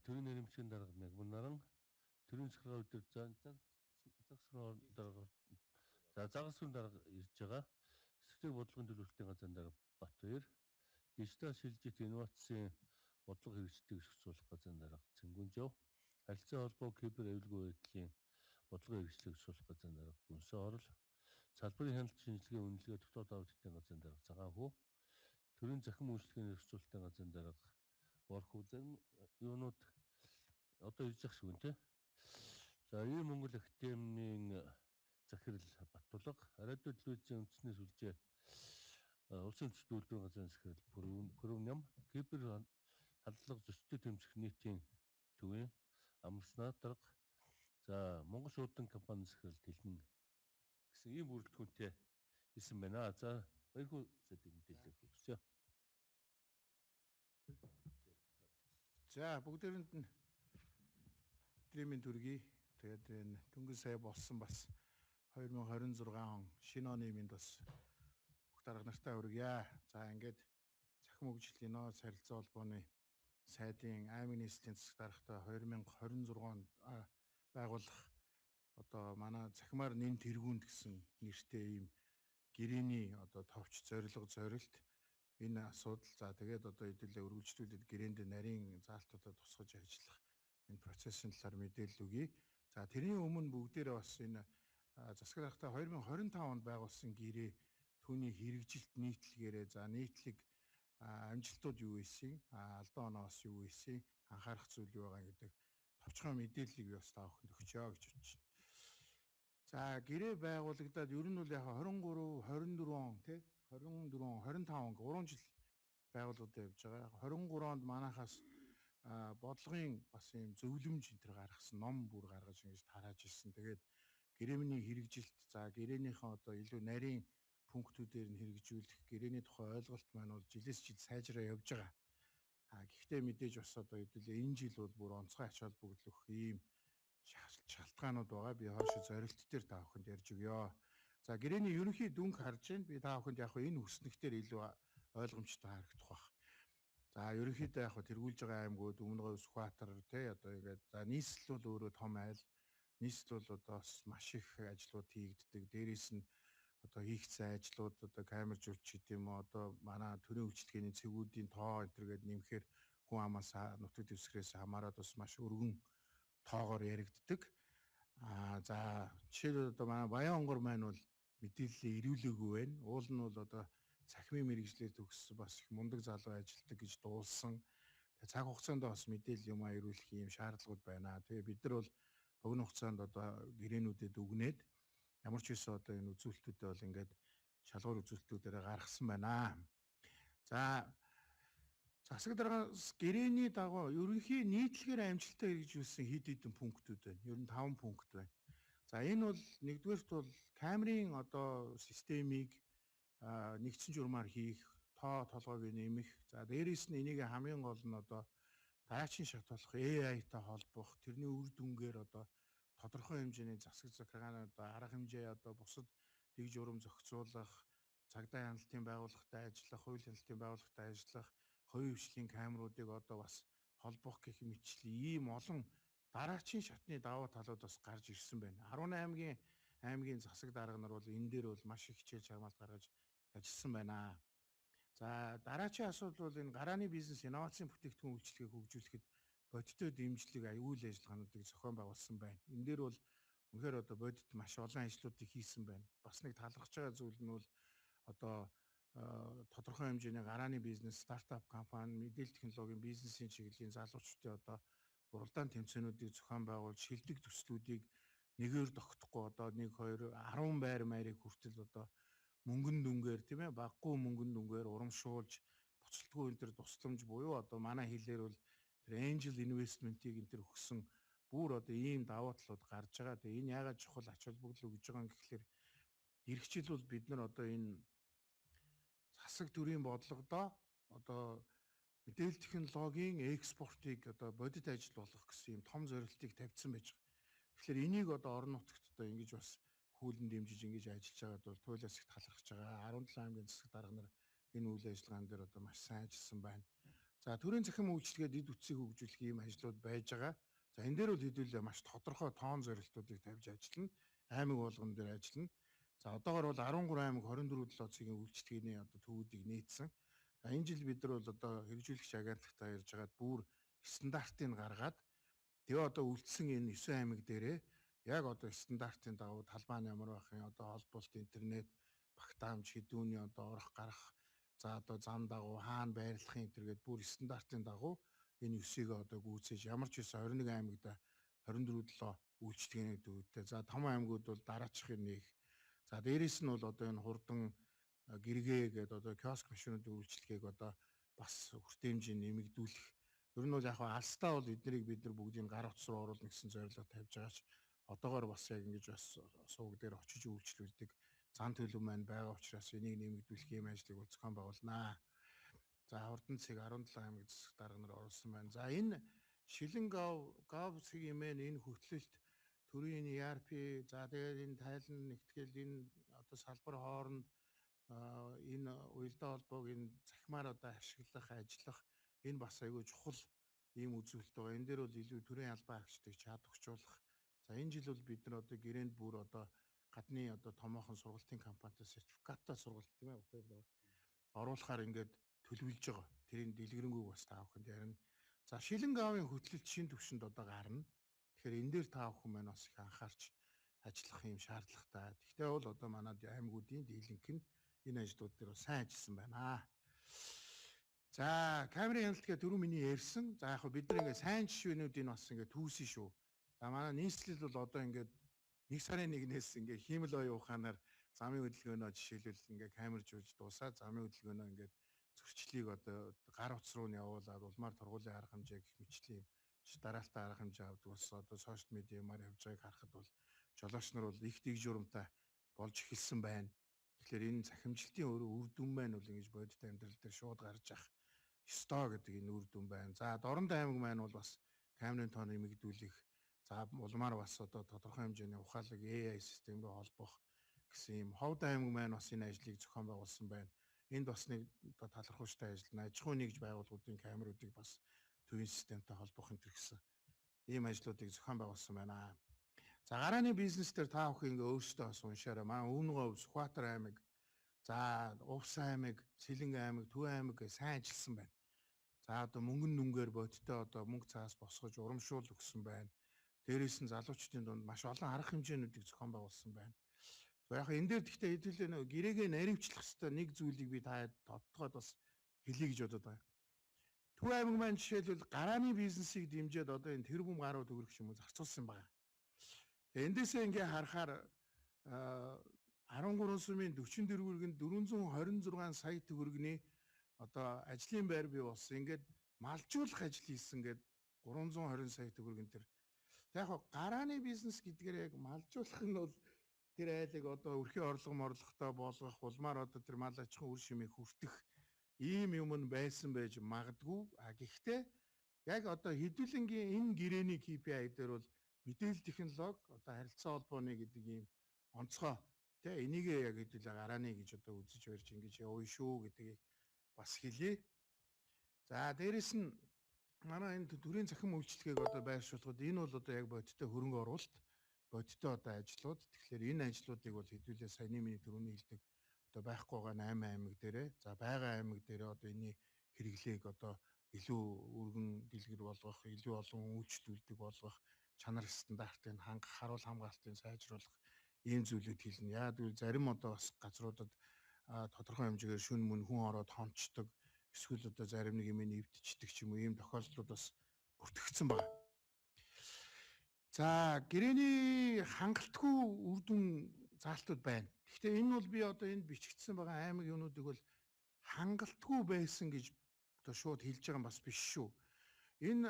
Төрийн нэрмжийн дарга Мягман наран, төрийн захиргаа өдөр загас дарга, за загас сүрэн дарга ирж байгаа. Стратеги бодлогын төлөвлөлтийн газрын дарга Батбаяр, дижитал шилжилт инновацийн бодлого хэрэгжлийг зохицуулах газрын дарга Цэнгүнжав, харилцаа холбоо кибер аюулгүй байдлын бодлогын хэрэгжлийг зохицуулах газрын дарга Гүнсэн Орол, салбарын хяналт шинжилгээ үнэлгээ дотоод аудитын газрын дарга Цагаан хүү, төрийн захим үйлчилгээний зохицуулалтын газрын дарга Борхүү, зарим юунууд одоо ирж явах шиг байна те. За ийм Монгол академийн захирал Баттулга, радио телевизийн үндэсний сүлжээ улсын үндэс үйлдвэрийн газрын захирал Пүрвням, кибер халдлага зөрчилдөд тэмцэх нийтийн төвийн Амарснаа дарга, за Монгол шуудан компани захирал Тэлмэн гэсэн ийм бүрэлдэхүүнтэй ирсэн байна. За баярхүү сайдыг мэдээлэл өгсөн. За бүгдээрэнд нь өдрийн мэнд хүргэе. Тэгээд энэ дөнгөж сая болсон бас 2026 он шинэ оны мэнд бас бүх дарга нартай хүргье. За ингээд цахим хөгжлийн инновац харилцаа холбооны сайдын аймаг нийслэлийн засаг даргатай 2026 онд байгуулах одоо манай цахимаар нэн тэргуунд гэсэн нэртэй ийм гэрээний одоо товч зорилго зорилт энэ асуудал, за тэгээд одоо хэдүүлээ үргэлжлүүлээд гэрээнд нарийн заалтуудаа тусгаж ажиллах энэ процессын талаар мэдээлэл өгье. За тэрний өмнө бүгдээрээ бас энэ засаг даргатай 2025 онд байгуулсан гэрээ түүний хэрэгжилт нийтлэгээрээ, за нийтлэг амжилтууд юу байсан, алдаа оноос юу байсан, анхаарах зүйл юу байгаа гэдэг товчхон мэдээллийг би бас та бүхэнд өгчөө гэж бодож байна. За гэрээ байгуулагдаад ер нь бол яг 23, 24 он тий 24 он, 25 он 3 жил байгууллагад явж байгаа. 23 онд манахаас бодлогын бас ийм зөвлөмж энэ төр гаргасан, ном бүр гаргаж ингэж тарааж ирсэн. Тэгээд гэрээмний хэрэгжилт, за гэрээнийхээ одоо илүү нарийн пунктүүдээр нь хэрэгжүүлэх гэрээний тухай ойлголт маань бол жилээс жил сайжраа явж байгаа. А гэхдээ мэдээж бас одоо хэдүүлээ энэ жил бол бүр онцгой ач холбогдол өгөх ийм шалтгаанууд байгаа. Би хойш зорилт дээр та бүхэнд ярьж өгье. За гэрээний ерөнхий дүнг харж байна. Би та бүхэнд яг энэ хүснэгтэр илүү ойлгомжтой харагдах байх. За ерөнхийдөө яг тэргүүлж байгаа аймагуд Өмнө Говь, Сүхбаатар тий одоо ингээд за нийслэл бол өөрөө том айл. Нийслэл бол одоо бас маш их ажлууд хийгддэг. Дээрээс нь одоо хийгдсэн ажлууд одоо камержуулч гэдэг юм уу, одоо манай төрийн үйлчилгээний цэгүүдийн тоо энэ төр гээд нэмэхээр хүн амаас нутаг дэвсгэрээс хамаарат бас маш өргөн тоогоор яригддаг. Аа за жишээлбэл одоо манай Баян онгор маань бол мэдээлэлээ ирүүлээгүй байна. Уул нь бол одоо цахимын мэрэгжлээр төгссөн бас их мундаг залуу ажилтдаг гэж дуулсан. Цаг хугацаанд бас мэдээлэл юм ирүүлэх юм шаардлагууд байна. Тэгээ бид нар бол богино хугацаанд одоо гэрээнүүдэд өгнөд ямар ч байсан одоо энэ үзүүлэлтүүдээ бол ингээд шалгуур үзүүлэлтүүдээр гаргасан байна. За засаг даргаас гэрээний дагуу ерөнхий нийтлэгээр амжилттай хэрэгжүүлсэн хэд хэдэн пунктүүд байна. Ер нь 5 пункт байна. За энэ бол нэгдүгээрт бол камерын одоо системийг нэгдсэн журмаар хийх, тоо толгойг нэмэх. За дээрээс нь энийг хамгийн гол нь одоо дараачийн шат болох AI-тай холбох, тэрний үр дүнгээр одоо тодорхой хэмжээний засаг захиргааны одоо арга хэмжээ одоо бусад дэг журам зохицуулах, цагдаа хяналтын байгууллагатай ажиллах, хууль хяналтын байгууллагатай ажиллах, хувийн хвшлийн камеруудыг одоо бас холбох гэх мэтчлийн ийм олон дараачийн шатны давуу талууд бас гарч ирсэн байна. 18 аймгийн засаг дарга нар бол энэ дээр бол маш их хичээл чармаалт гаргаж ажилласан байна. За дараачийн асуудал бол энэ гарааны бизнес инновацийн бүтээгдэхүүн үйлчилгээг хөгжүүлэхэд бодиттой дэмжлэг аюул ажиллагаануудыг зохион байгуулсан байна. Энэ дээр бол үнэхээр одоо бодит маш олон ажлуудыг хийсэн байна. Бас нэг талархаж байгаа зүйл нь бол одоо тодорхой хэмжээний гарааны бизнес, стартап компани, мэдээлэл технологийн бизнесийн чиглэлийн залуучдын одоо уралдаан тэмцээнүүдийг зохион байгуулж шилдэг төслүүдийг нэгээр тогтохгүй одоо 1 2 10 байр маярыг хүртэл одоо мөнгөн дүнгээр тийм ээ баггүй мөнгөн дүнгээр урамшуулж буцалтгүй энэ төр тусламж буюу одоо манай хэлээр бол тэр angel investment-ийг энэ төр өгсөн бүр одоо ийм давуу талууд гарч байгаа. Тэгээ энэ яагаад чухал ач холбогдол өгж байгаа юм гэхлээр эх жил бол бид нар одоо энэ засаг төрийн бодлогодоо одоо мэдээлэл технологийн экспортыг одоо бодит ажил болгох гэсэн ийм том зорилтыг тавьсан байж байгаа. Тэгэхээр энийг одоо орон нутагт одоо ингэж бас хүүлэн дэмжиж ингэж ажиллаж байгаад бол туйлаас их талархаж байгаа. 17 аймгийн засаг дарга нар энэ үйл ажиллагаан дээр одоо маш сайн ажилласан байна. За төрийн цахим үйлчилгээд эд үтсийг хөгжүүлэх ийм ажлууд байж байгаа. За энэ дээр бол хэдүүлээ маш тодорхой тоон зорилтуудыг тавьж ажиллана. Аймаг болгон дээр ажиллана. За одоогор бол 13 аймаг 24 7 цагийн үйлчилгээний одоо төвүүдийг нээсэн. За энэ жил бид нар бол одоо хэрэгжүүлэгч агентлагтаа ярьж байгаад бүр стандартыг гаргаад тэгээ одоо үлдсэн энэ 9 аймаг дээрээ яг одоо стандартын дагуу талбай нь ямар байх юм, одоо холболт, интернет, багтаамж, хэдүүний одоо орох гарах, за одоо зам дагуу хаана байрлах юм тэргээд бүр стандартын дагуу энэ 9-ийг одоо гүйцээж ямар ч байсан 21 аймагда 24/7 үйлчилгээний төвтэй. За том аймагуд бол дараачихын нэг. За дээрэс нь бол одоо энэ хурдан гэргээ гэдэг одоо киоск машинуудын үйлчилгээг одоо бас хүртээмжийг нэмэгдүүлэх. Ер нь бол яг алстаа бол эднэрийг бид нар бүгдийг гар утас руу оруулна гэсэн зорилго тавьж байгаа ч одоогоор бас яг ингэж бас сувг дээр очиж үйлчлүүлдэг зан төлөв маань байгаа учраас энийг нэмэгдүүлэх юм ажлыг бол зохион байгуулнаа. За хурдан цэг 17 аймаг засаг дарга нар оруулсан байна. За энэ Шилэн гав цэг имэн энэ хөтлөлт төрийн ERP, за тэгээд энэ тайлан нэгтгэл, энэ одоо салбар хооронд энэ уялдаа холбоог энэ захимаар одоо ашиглах, ажиллах энэ бас айгүй чухал ийм үзүүлэлт байгаа. Энэ дээр бол илүү төрийн албан агчдыг чадварчуулах. За энэ жил бол бид нар одоо гэрээнд бүр одоо гадны одоо томоохон сургалтын компанитай сертификаттай сургалт тийм ээ оруулахаар ингээд төлөвлөж байгаа. Тэрийн дэлгэрэнгүй бас та бүхэнд ярина. За Шилэн гавын хөтлөлт шин төвшөнд одоо гарна. Тэгэхээр энэ дээр та бүхэн маань бас их анхаарч ажиллах юм шаардлагатай. Гэхдээ бол одоо манай аймагуудын дийлэнх нь энэ ажлууд дээр бас сайн ажилласан байна. За камерын хяналт гэх түрүү миний ярьсан. За яг бид нар ингээд сайн жишээнүүдийг бас ингээд түүсэн шүү. За манай нийслэл бол одоо ингээд 1 сарын 1-ээс ингээд хиймэл оюун ухаанаар замын хөдөлгөөнөө жишээлбэл ингээд камержуулж дуусаад замын хөдөлгөөнөө ингээд зөрчлийг одоо гар утас руу нь явуулаад улмаар тургуулийн арга хэмжээ гэх мэтлийн дараалтан арга хэмжээ авдаг болсон. Одоо сошиал медиамаар явж байгааг харахад бол жолооч нар бол их дэг журамтай болж эхэлсэн байна. Тэгэхээр энэ цахимжилтын өөрөө үр дүн маань бол ингэж бодит амьдрал дээр шууд гарч ах ёстой гэдэг энэ үр дүн байна. За Дорнод аймаг маань бол бас камерын тоо нэмэгдүүлэх, за улмаар бас одоо тодорхой хэмжээний ухаалаг AI систем рүү холбох гэсэн юм. Ховд аймаг маань бас энэ ажлыг зохион байгуулсан байна. Энд бас нэг одоо талархууштай ажил, аж ахуйн нэгж байгууллагуудын камеруудыг бас төвийн системтэй холбох энэ гэсэн ийм ажлуудыг зохион байгуулсан байна. За гарааны бизнес дээр та бүхэн ингээ өөрсдөө бас уншаарай. Манай Өвнөгөө Сүхбаатар аймаг, за Увс аймаг, Сэлэнг аймаг, Төв аймаг гэж сайн ажилласан байна. За одоо мөнгөн нүнгээр бодиттой одоо мөнгө цаас босгож урамшуул өгсөн байна. Дээрээс нь залуучдын дунд маш олон арга хэмжээнүүдийг зохион байгуулсан байна. За яг энэ дээр гэхдээ хэдүүлээ нөгөө гэрээгээ наривчлах хэвээр нэг зүйлийг би та тодтогоод бас хэлье гэж бодод байгаа. Төв аймаг маань жишээлбэл гарааны бизнесийг дэмжиж одоо энэ тэрбум гаруй төгрөг юм уу зарцуулсан байна. Тэгээ эндээсээ ингээ харахаар 13 сумын 44 гэн 426 сая төгрөгний одоо ажлын байр бий болсон. Ингээд малжуулах ажил хийсэн гээд 320 сая төгрөгөн тэр. Яг гарааны бизнес гэдгээр яг малжуулах нь бол тэр айлыг одоо өрхийн орлого морлоготой болгох, улмаар одоо тэр мал аж ахуйн үр шимийг хүртэх ийм юм нь байсан байж магадгүй. А гэхдээ яг одоо хэдүүлэнгийн энэ гэрээний KPI дээр бол мэдээлэл технологи одоо харилцаа холбооны гэдэг ийм онцгой тэ энийг яг хэдүүлээ гарааны гэж одоо үзэж барьж ингэж явна шүү гэдгийг бас хэлье. За дээрэс нь манай энэ төрийн цахим үйлчилгээг одоо байршуулахад энэ бол одоо яг бодиттой хөрөнгө оруулалт, бодиттой одоо ажлууд. Тэгэхээр энэ ажлуудыг бол хэдүүлээ саяны миний түрүүний хэлдэг одоо байхгүй байгаа 8 аймаг дээрээ, за байгаа аймаг дээрээ одоо энэний хэрэглээг одоо илүү өргөн дэлгэр болгох, илүү олон үйлчлүүлдэг болгох, чанар стандартыг хангах, харуул хамгаалтыг сайжруулах ийм зүйлүүд хэлнэ. Яагаад гэвэл зарим одоо бас газруудад тодорхой хэмжээгээр шүн мөн хүн ороод хончдог, эсвэл одоо зарим нэг юм нэвтчихдэг ч юм уу ийм тохиолдлууд бас бүртгэгдсэн байна. За гэрээний хангалтгүй үр дүн заалтууд байна. Гэхдээ энэ бол би одоо энд бичигдсэн байгаа аймаг юмнуудыг бол хангалтгүй байсан гэж одоо шууд хэлж байгаа юм бас биш шүү. Энэ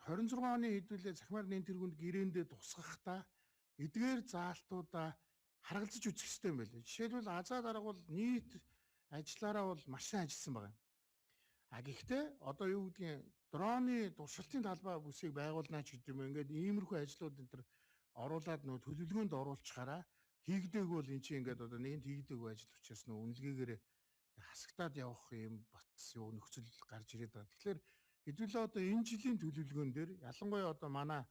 26 оны хэдүүлээ захимаар нэн тэргуунд гэрээндээ тусгахдаа эдгээр заалтуудаа харгалзаж үзэх хэрэгтэй юм байна. Жишээлбэл азаа дарга бол нийт ажиллаараа бол маш сайн ажилласан байгаа юм. А гэхдээ одоо юу гэдгийг дроны туршилтын талбай бүсийг байгуулнаа ч гэдэг юм ингээд иймэрхүү ажлууд энэ төр оруулаад нөө төлөвлөгөөнд оруулчихаараа хийгдээгүй бол эн чинь ингээд одоо нэгэнт хийгдээгүй ажил учраас нөө үнэлгээгээр Хасагтаад явах юм бас юу нөхцөл гарч ирээд байгаа. Тэгэхээр хэдүүлээ одоо энэ жилийн төлөвлөгөөн дээр ялангуяа одоо манай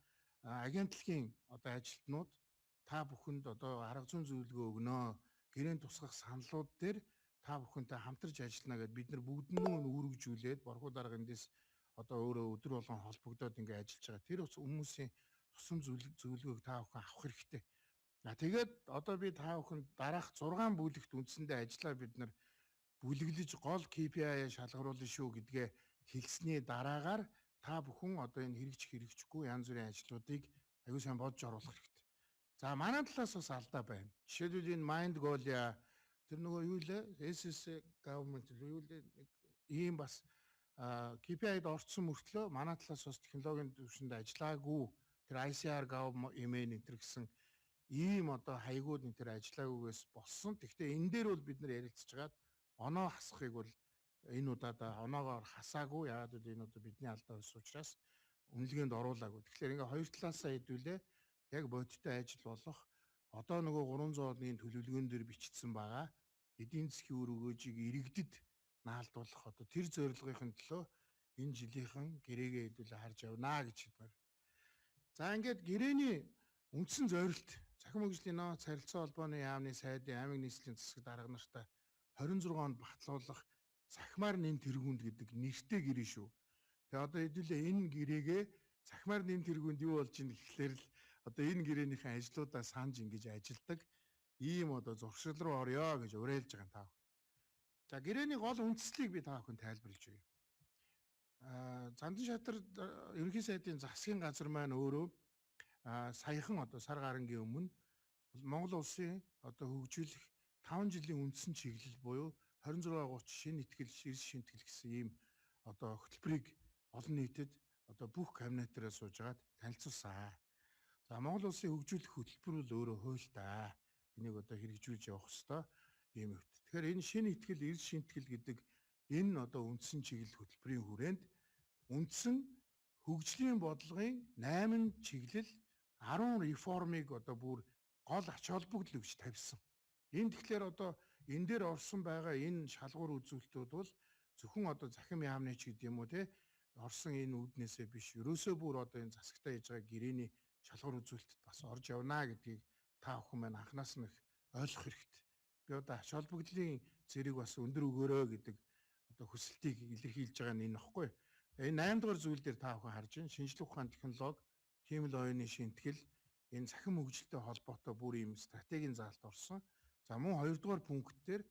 агентлагийн одоо ажилтнууд та бүхэнд одоо арга зүйн зөвлөгөө өгнө. Гэрээн тусгах саналууд дээр та бүхэнтэй хамтарч ажиллана гэдээ бид нар бүгднөө үүрэгжүүлээд борхуу дарга эндээс одоо өөрөө өдөр болгон холбогдоод ингээ ажиллаж байгаа. Тэр бас хүмүүсийн тусам зөвлөгөөг та бүхэн авах хэрэгтэй. Тэгээд одоо би та бүхэнд дараах 6 бүлэгт үндсэндээ ажиллаа бид нар бүлэглэж гол KPI-а шалгаруулна шүү гэдгээ хэлсний дараагаар та бүхэн одоо энэ хэрэгжих хэрэгжихгүй янз бүрийн ажлуудыг аюу сайн бодж оруулах хэрэгтэй. За манай талаас бас алдаа байна. Жишээлбэл энэ Mind Goal-я тэр нөгөө юу лээ SSA government юу лээ нэг ийм бас KPI-д орцсон мөртлөө манай талаас бас технологийн түвшинд ажиллаагүй тэр ICR gov MN энэ төр гэсэн ийм одоо хаягууд энэ төр ажиллаагүйгээс болсон. Гэхдээ энэ дээр бол бид нар ярилцж хагаад оноо хасахыг бол энэ удаад оноогоор хасаагүй. Яагаад гэвэл энэ удаа бидний алдаа байсан учраас үнэлгээнд оруулаагүй. Тэгэхээр ингээ хоёр талаасаа хэдүүлээ яг бодиттой ажил болох одоо нөгөө 300 оны төлөвлөгөөн дээр бичигдсэн байгаа эдийн засгийн үр өгөөжийг иргэдэд наалдуулах одоо тэр зорилгын төлөө энэ жилийнхэн гэрээгээ хэдүүлээ харж явнаа гэж хэлмээр. За ингээд гэрээний үндсэн зорилт цахим хөгжлийн нөөц харилцаа холбооны яамны сайдын аймаг нийслэлийн засаг дарга нартай 26 онд батлуулах цахимаар нэн тэргуунд гэдэг нэртэй гэрээ шүү. Тэгээ одоо хэдүүлээ энэ гэрээгээ цахимаар нэн тэргуунд юу болж ийн гэхлээр л одоо энэ гэрээнийхэн ажлуудаа санаж ингэж ажилдаг ийм одоо зуршил руу орё гэж уриалж байгаа юм та бүхэн. За гэрээний гол үндслийг би та бүхэн тайлбарлаж өгье. Зандан шатар ерөнхий сайдын засгийн газар маань өөрөө саяхан одоо сар гарангийн өмнө Монгол улсын одоо хөгжүүлэх 5 жилийн үндсэн чиглэл буюу 2630 шинэ ихтгэл, эрс шинэтгэл гэсэн ийм одоо хөтөлбөрийг олон нийтэд одоо бүх кабинетээрээ сууж агаад танилцуулсан. За Монгол улсын хөгжүүлэх хөтөлбөр бол өөрөө хууль та. Энийг одоо хэрэгжүүлж явах ёстой ийм хэвт. Тэгэхээр энэ шинэ ихтгэл, эрс шинэтгэл гэдэг энэ одоо үндсэн чиглэл хөтөлбөрийн хүрээнд үндсэн хөгжлийн бодлогын 8 чиглэл 10 реформыг одоо бүр гол ач холбогдол өгч тавьсан. Энэ тэгэхээр одоо энэ дээр орсон байгаа энэ шалгуур үзүүлэлтүүд бол зөвхөн одоо захим яамны ч гэдэг юм уу те орсон энэ үүднээсээ биш. Ерөөсөө бүр одоо энэ засагтаа хийж байгаа гэрээний шалгуур үзүүлэлтэд бас орж явна гэдгийг та бүхэн маань анханаас нь их ойлгох хэрэгтэй. Би одоо ач холбогдлын зэрэг бас өндөр өгөөрэй гэдэг одоо хүсэлтийг илэрхийлж байгаа нь энэ баггүй. Энэ 8 дугаар зүйл дээр та бүхэн харж байна. Шинжлэх ухаан технологи, хиймэл оюуны шинэтгэл энэ цахим хөгжилтэй холбоотой бүр ийм стратегийн заалт орсон. За мөн 2 дугаар пункт дээр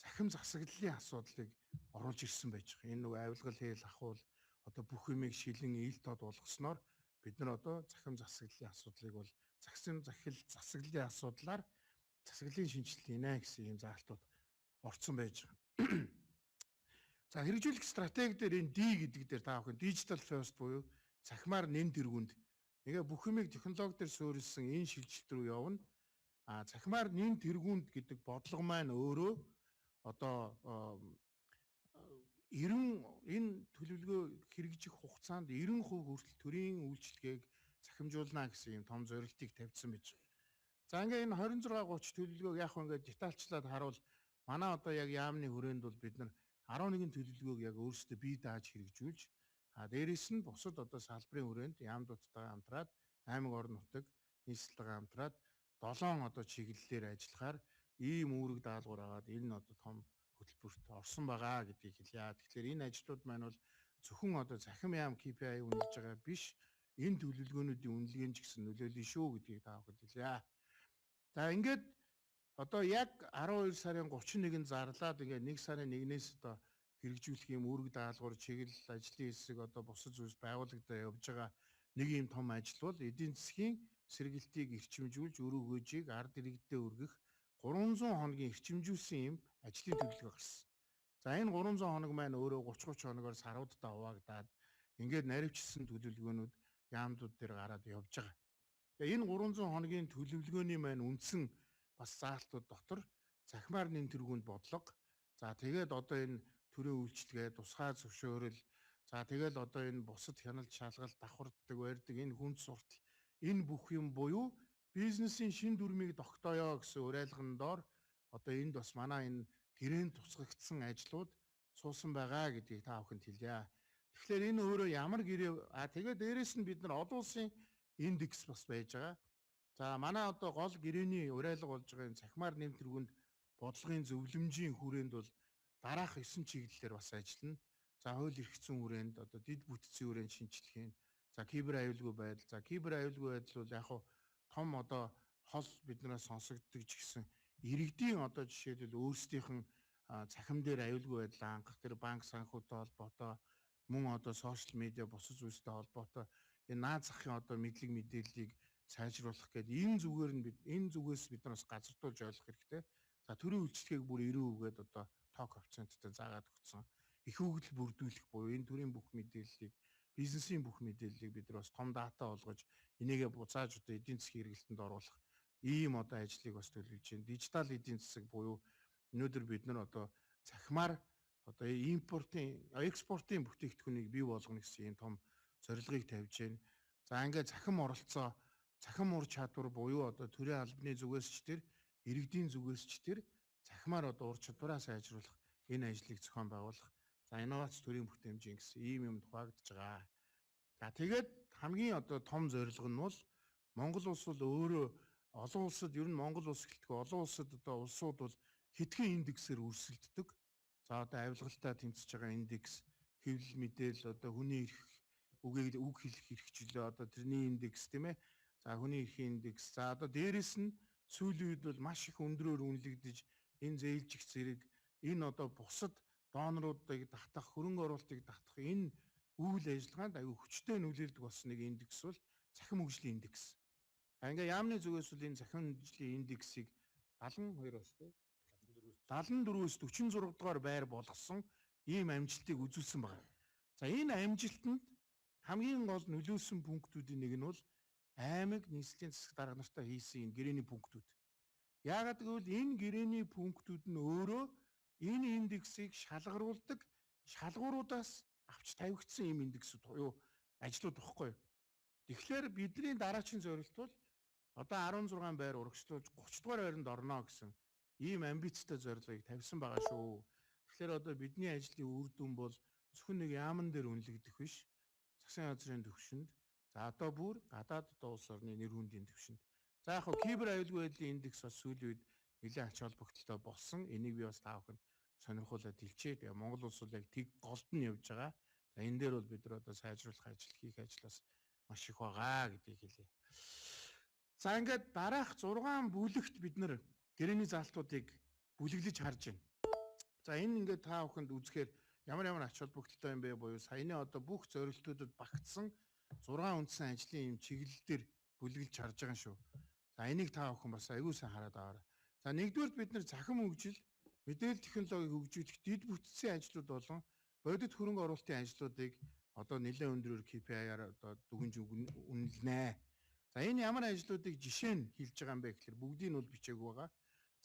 цахим засаглалын асуудлыг оруулж ирсэн байж байгаа. Энэ нөгөө авилгал хээл ахуул одоо бүх юмыг шилэн ил тод болгосноор бид нар одоо цахим засаглалын асуудлыг бол захим засаглалын асуудлаар засаглалын шинжилэл хийнэ гэсэн ийм заалтууд орцсон байж байгаа. За хэрэгжүүлэх стратеги дээр энэ D гэдэг дээр та бүхэн digital first буюу цахимаар нэн тэргүүнд ингээ бүх юмыг технологи дээр суурилсан энэ шилжилт рүү явна. А цахимаар нэн тэргүүнд гэдэг бодлого маань өөрөө одоо 90 энэ төлөвлөгөө хэрэгжих хугацаанд 90% хүртэл төрийн үйлчилгээг цахимжуулна гэсэн юм том зорилтыг тавьсан байж байгаа. За ингээ энэ 26 30 төлөвлөгөөг яг ингээ детальчлаад харуул манай одоо яг яамны хүрээнд бол бид нар 11 төлөвлөгөөг яг өөрсдөө бие дааж хэрэгжүүлж а дээрэс нь бусад одоо салбарын хүрээнд яамдуудтайгаа хамтраад аймаг орон нутаг нийслэлтэйгээ хамтраад 7 одоо чиглэлээр ажиллахаар ийм үүрэг даалгавар аваад энэ одоо том хөтөлбөрт орсон байгаа гэдгийг хэлье. Тэгэхээр энэ ажлууд маань бол зөвхөн одоо цахим яам KPI үнэлж байгаа биш, энэ төлөвлөгөөнүүдийн үнэлгээнд ч гэсэн нөлөөлнө шүү гэдгийг та бүхэнд хэлье. За ингээд одоо яг 12 сарын 31-нд зарлаад ингээд 1 сарын 1-ээс одоо хэрэгжүүлэх юм үүрэг даалгавар чиглэл ажлын хэсэг одоо бусад зүйлс байгуулагдаа явж байгаа нэг юм том ажил бол эдийн засгийн сэргэлтийг эрчимжүүлж өр өгөөжийг ард иргэдэд өргөх 300 хоногийн эрчимжүүлсэн юм ажлын төлөвлөгөө гарсан. За энэ 300 хоног маань өөрөө 30 30 хоногоор саруудаа хуваагдаад ингээд наривчилсан төлөвлөгөөнүүд яамдууд дээр гараад явж байгаа. Тэгээ энэ 300 хоногийн төлөвлөгөөний маань үндсэн бас заалтууд дотор захимаар нэн тэргуунд бодлого. За тэгээд одоо энэ төрийн үйлчилгээ, тусгай зөвшөөрөл, за тэгэл одоо энэ бусад хяналт шалгалт давхарддаг, барьдаг энэ хүнд суртал энэ бүх юм буюу бизнесийн шин дүрмийг тогтооё гэсэн уриалган доор одоо энд бас манай энэ гэрээнд тусгагдсан ажлууд суусан байгаа гэдгийг та бүхэнд хэлье. Тэгэхээр энэ өөрөө ямар гэрээ тэгээ дээрэс нь бид нар олон улсын индекс бас байж байгаа. За манай одоо гол гэрээний уриалга болж байгаа энэ цахимаар нэм тэргуунд бодлогын зөвлөмжийн хүрээнд бол дараах 9 чиглэлээр бас ажиллана. За хууль эрх зүйн хүрээнд одоо дэд бүтцийн хүрээнд шинжилгээ. За кибер аюулгүй байдал. За кибер аюулгүй байдал бол яг хуу том одоо хол биднээс сонсогддог ч гэсэн иргэдийн одоо жишээлбэл өөрсдийнх нь цахим дээр аюулгүй байдал хангах, тэр банк санхүүтэй холбоотой, мөн одоо сошиал медиа бусад зүйлстэй холбоотой энэ наад захын одоо мэдлэг мэдээллийг сайжруулах гэдэг энэ зүгээр нь бид энэ зүгээс бид нар бас газардуулж ойлгох хэрэгтэй. За төрийн үйлчлэгийг бүр 90% гээд одоо тоо коэффициенттэй заагаад өгсөн. Их өгдөл бүрдүүлэх буюу энэ төрийн бүх мэдээллийг, бизнесийн бүх мэдээллийг бид нар бас том дата болгож энийгээ буцааж одоо эдийн засгийн хэрэглэлтэнд оруулах ийм одоо ажлыг бас төлөвлөж байна. Дижитал эдийн засаг буюу өнөөдөр бид нар одоо цахимаар одоо импортын, экспортын бүтээгдэхүүнийг бий болгоно гэсэн ийм том зорилгыг тавьж байна. За ингээд цахим оролцоо, цахим ур чадвар буюу одоо төрийн албаны зүгээс ч тэр иргэдийн зүгээс ч тэр цахимаар одоо ур чадвараа сайжруулах энэ ажлыг зохион байгуулах. За инновац төрийн бүтээмжийн гэсэн ийм юм хуваагдж байгаа. За тэгээд хамгийн одоо том зорилго нь бол Монгол улс бол өөрөө олон улсад ер нь Монгол улс гэлтгүй олон улсад одоо улсууд бол хэдхэн индексээр өрсөлддөг. За одоо авилгалтай тэмцэж байгаа индекс, хэвлэл мэдээлэл, одоо хүний эрх үгийг үг хэлэх эрхчлөө, одоо тэрний индекс тийм ээ. За хүний эрхийн индекс. За одоо дээрэс нь сүүлийн үед бол маш их өндрөөр үнэлэгдэж энэ зээлжих зэрэг энэ одоо бусад доноруудыг татах, хөрөнгө оруулалтыг татах энэ үйл ажиллагаанд аюу хүчтэй нөлөөлдөг болсон нэг индекс бол цахим хөгжлийн индекс. Ингээ яамны зүгээс бол энэ цахим хөгжлийн индексийг 72-оос тий 74-өөс 46 дугаар байр болгосон ийм амжилтыг үзүүлсэн байна. За энэ амжилтанд хамгийн гол нөлөөлсөн пунктүүдийн нэг нь бол аймаг нийслэлийн засаг дарга нартай хийсэн энэ гэрээний пунктүүд. Яагаад гэвэл энэ гэрээний пунктүүд нь өөрөө энэ индексийг шалгаруулдаг шалгууруудаас авч тавигдсан ийм индексүүд юу ажлууд багхгүй. Тэгэхээр бидний дараагийн зорилт бол одоо 16 байр урагшлуулж 30 дугаар байранд орно гэсэн ийм амбицтай зорилгыг тавьсан байгаа шүү. Тэгэхээр одоо бидний ажлын үр дүн бол зөвхөн нэг яаман дээр үнэлэгдэх биш. Засгийн газрын төвшөнд, за одоо бүр гадаад одоо улс орны нэр хүндийн төвшөнд. За яг хөө кибер аюулгүй байдлын индекс бас сүүлийн үед нэлээд ач холбогдолтой болсон. Энийг би бас та бүхэнд сонирхуулаад хэлчихье. Тэгээ Монгол улс бол яг тэг голд нь явж байгаа. За энэ дээр бол бид нар одоо сайжруулах ажил хийх ажил бас маш их байгаа гэдгийг хэлье. За ингээд дараах 6 бүлэгт бид нар гэрээний заалтуудыг бүлэглэж харж байна. За энэ ингээд та бүхэнд үзэхээр ямар ямар ач холбогдолтой юм бэ буюу саяны одоо бүх зорилтуудад багтсан 6 үндсэн ажлын юм чиглэл дээр бүлэглэж харж байгаа юм шүү. За энийг та бүхэн бас аягүй сайн хараад аваарай. За нэгдүгээрт бид нар цахим хөгжил, мэдээлэл технологиг хөгжүүлэх дэд бүтцийн ажлууд болон бодит хөрөнгө оруулалтын ажлуудыг одоо нэлээд өндрөөр KPI-аар одоо дүгнж үнэлнэ. За энэ ямар ажлуудыг жишээ нь хэлж байгаа юм бэ гэхээр бүгдийг нь бол бичээгүй байгаа.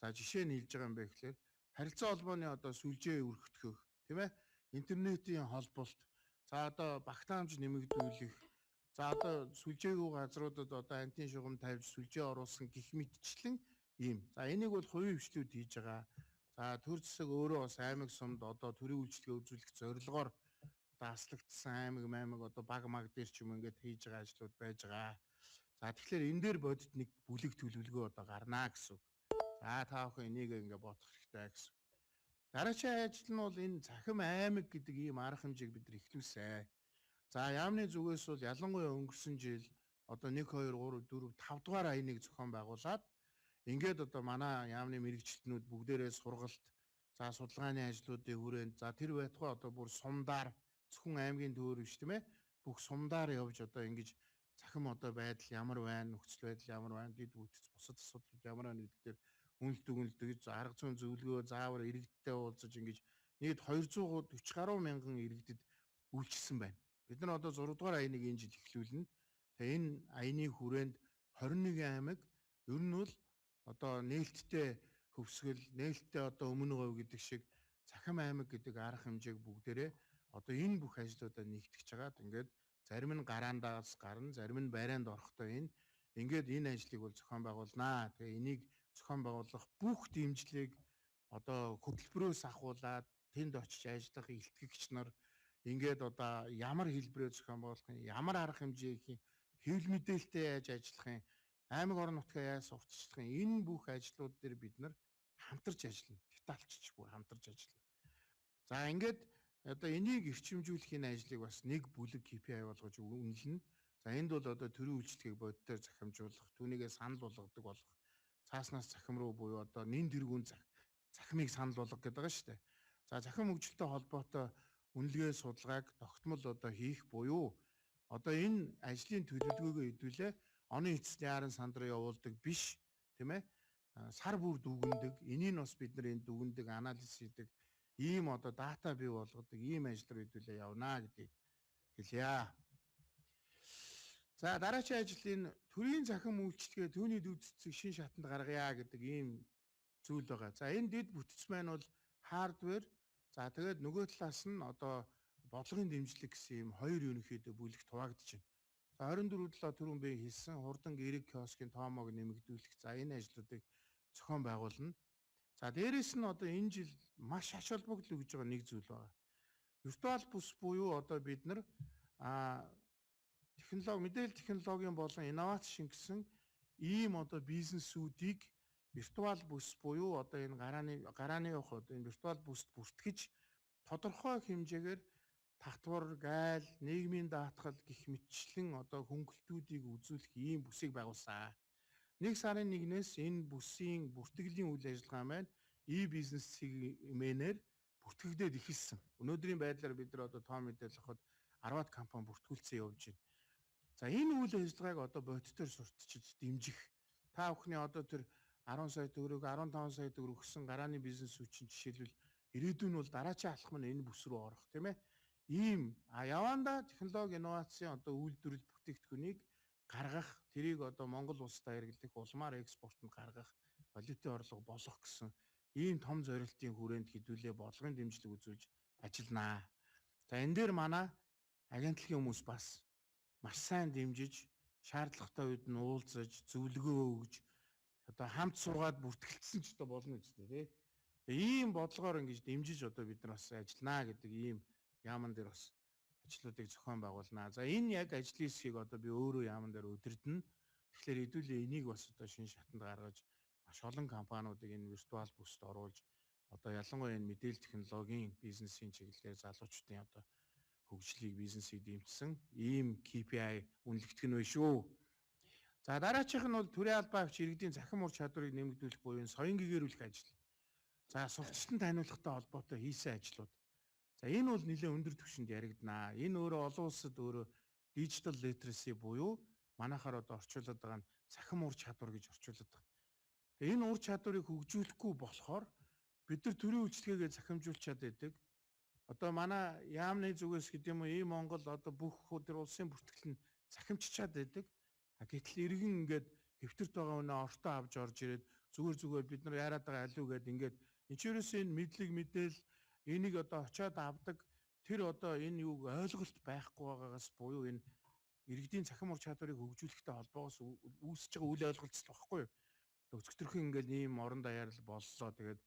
За жишээ нь хэлж байгаа юм бэ гэхээр харилцаа холбооны одоо сүлжээ өргөтгөх, тийм ээ, интернетийн холболт, за одоо багтаамж нэмэгдүүлэх, за одоо сүлжээгүй газруудад одоо антин шугам тавьж сүлжээ оруулсан гих мэтчлэн ийм. За энийг бол хувийн хвшлүүд хийж байгаа. За төр засаг өөрөө бас аймаг сумд одоо төрийн үйлчилгээ үзүүлэх зорилгоор одоо аслагдсан аймаг маймаг одоо баг маг дээр ч юм ингээд хийж байгаа ажлууд байж байгаа. За тэгэхээр энэ дээр бодит нэг бүлэг төлөвлөгөө одоо гарнаа гэсэн үг. За та бүхэн энийг ингээ бодох хэрэгтэй гэсэн. Дараагийн ажил нь бол энэ цахим аймаг гэдэг ийм арга хэмжээг бид нар эхлүүлсэн. За яамны зүгээс бол ялангуяа өнгөрсөн жил одоо 1 2 3 4 5 дугаар аяныг зохион байгуулад ингээд одоо манай яамны мэрэгчлэтнүүд бүгдээрээ сургалт, за судалгааны ажлуудын хүрээнд, за тэр байтугай одоо бүр сумдаар зөвхөн аймгийн төвөр биш тийм ээ бүх сумдаар явж одоо ингэж цахим одоо байдал ямар байна, нөхцөл байдал ямар байна, дэд бүтц бусад асуудлууд ямар байна гэдэг дээр үнэлт өгнөлт арга зүйн зөвлөгөө заавар иргэдтэй уулзаж ингэж нийт 240 гаруй мянган иргэдэд үйлчилсэн байна. Бид нар одоо 6 дугаар аяныг энэ жил эхлүүлнэ. Тэгээ энэ аяны хүрээнд 21 аймаг ер нь бол одоо нээлттэй хөвсгөл, нээлттэй одоо өмнө говь гэдэг шиг цахим аймаг гэдэг арга хэмжээг бүгдээрээ одоо энэ бүх ажлуудаа нэгтгэж хагаад ингээд зарим нь гараандаас гарна, зарим нь барайнд орохдоо энэ ингээд энэ ажлыг бол зохион байгуулнаа. Тэгээ энийг зохион байгуулах бүх дэмжлэг Одоо хөтөлбөрөөс ахуулаад тэнд очиж ажиллах илтгэгч нар ингээд одоо ямар хэлбэрээр зохион байгуулах юм, ямар арга хэмжээ хийх юм, хэвлэл мэдээлэлтэй яаж ажиллах юм, аймаг орон нутгаа яаж сурталчлах юм, энэ бүх ажлууд дээр бид нар хамтарч ажиллана. Детальчч бүр хамтарч ажиллана. За ингээд одоо энийг эрчимжүүлэх энэ ажлыг бас нэг бүлэг KPI болгож үнэлнэ. За энд бол одоо төрийн үйлчлэгийг бодитоор захимжуулах, түүнийгээ санал болгодог болох, цааснаас захим руу буюу одоо нэн тэргүүн захимыг санал болгох гэдэг байгаа шүү дээ. За захим хөгжилтэй холбоотой үнэлгээ судалгааг тогтмол одоо хийх буюу одоо энэ ажлын төлөвлөгөөгөө хэдүүлээ оны эцэст яаран санд руу явуулдаг биш, тийм ээ, сар бүр дүгнэдэг, энийг бас бид нар энэ дүгнэдэг, анализ хийдэг, ийм одоо дата бий болгодог ийм ажил руу хэдүүлээ явнаа гэдгийг хэлье. За дараагийн ажил энэ төрийн захим үйлчилгээ түүний дэв цэцэг шин шатанд гаргая гэдэг ийм зүйл байгаа. За энэ дэд бүтэц маань бол хардвер, за тэгээд нөгөө талаас нь одоо бодлогын дэмжлэг гэсэн ийм хоёр ерөнхийдөө бүлэгт хуваагдаж байна. За 24-7 түрүүн би хэлсэн хурдан эрэг киоскын тоомоог нэмэгдүүлэх, за энэ ажлуудыг зохион байгуулна. За дээрэс нь одоо энэ жил маш ач холбогдол өгж байгаа нэг зүйл байгаа. Виртуал бүс буюу одоо бид нар технологи, мэдээлэл технологийн болон инновац шингэсэн ийм одоо бизнесүүдийг виртуал бүс буюу одоо энэ гарааны явах одоо энэ виртуал бүст бүртгэж тодорхой хэмжээгээр татвар, гайл, нийгмийн даатгал гэх мэтчлэн одоо хөнгөлтүүдийг үзүүлэх ийм бүсийг байгуулсан. 1 сарын 1-ээс энэ бүсийн бүртгэлийн үйл ажиллагаа маань e-бизнес цэгмэнээр бүртгэгдээд эхэлсэн. Өнөөдрийн байдлаар бид нар одоо тоо мэдээлэл авахад 10-аад компани бүртгүүлсэн явж байна. За энэ үйл ажиллагааг одоо бодитоор сурталчилж дэмжих. Та бүхний одоо тэр 10 сая төгрөг, 15 сая төгрөг өгсөн гарааны бизнесүүд чинь жишээлбэл ирээдүйн нь бол дараачийн алхам нь энэ бүс рүү орох, тийм ээ. Ийм явандаа технологи инновацийн одоо үйлдвэрлэл бүтээгдэхүүнийг гаргах, тэрийг одоо Монгол улсад хэрэглэх, улмаар экспортод гаргах, валютын орлого болох гэсэн ийм том зорилтын хүрээнд хэдүүлээ бодлогын дэмжлэг үзүүлж ажилланаа. За энэ дээр манай агентлагийн хүмүүс бас маш сайн дэмжиж, шаардлагатай үед нь уулзаж, зөвлөгөө өгж, одоо хамт суугаад бүртгэлцсэн ч одоо болно үстэй, тий. Ийм бодлогоор ингэж дэмжиж одоо бид нар бас ажилланаа гэдэг ийм яаман дээр бас ажлуудыг зохион байгуулнаа. За энэ яг ажлын хэсгийг одоо би өөрөө яаман дээр удирдана. Тэгэхээр хэдүүлээ энийг бас одоо шинэ шатанд гаргаж маш олон компаниудыг энэ виртуал бүст оруулж одоо ялангуяа энэ мэдээлэл технологийн бизнесийн чиглэлээр залуучдын одоо хөгжлийг бизнесийг дэмжсэн ийм KPI үнэлэгдэх нь вэ шүү. За дараачих нь бол төрийн албаа авч иргэдийн захим ур чадварыг нэмэгдүүлэх буюу соён гэгэрүүлэх ажил. За сурталчилан таниулахтай холбоотой хийсэн ажлууд. За энэ бол нэлээд өндөр түвшинд яригданаа. Энэ өөрөө олон улсад өөрөө digital literacy буюу манайхаар одоо орчуулад байгаа нь цахим ур чадвар гэж орчуулад байгаа. Тэгээ энэ ур чадварыг хөгжүүлэхгүй болохоор бид нар төрийн үйлчилгээгээ захимжуулчаад байдаг. Одоо манай яамны зүгээс гэдэг юм уу ийм Монгол одоо бүх тэр улсын бүртгэл нь захимччаад байдаг. Гэтэл иргэн ингээд хэвтэрт байгаа үнэ ортоо авч орж ирээд зүгээр бид нар яарад байгаа алиу гээд ингээд энэ ч ерөөсөө энэ мэдлэг мэдээл энийг одоо очиод авдаг тэр одоо энэ юуг ойлголт байхгүй байгаагаас буюу энэ иргэдийн цахим ур чадварыг хөгжүүлэхтэй холбоогоос үүсэж байгаа үл ойлголцол багхгүй юу. Өцгтөрхөн ингээд ийм орон даяар л боллоо. Тэгээд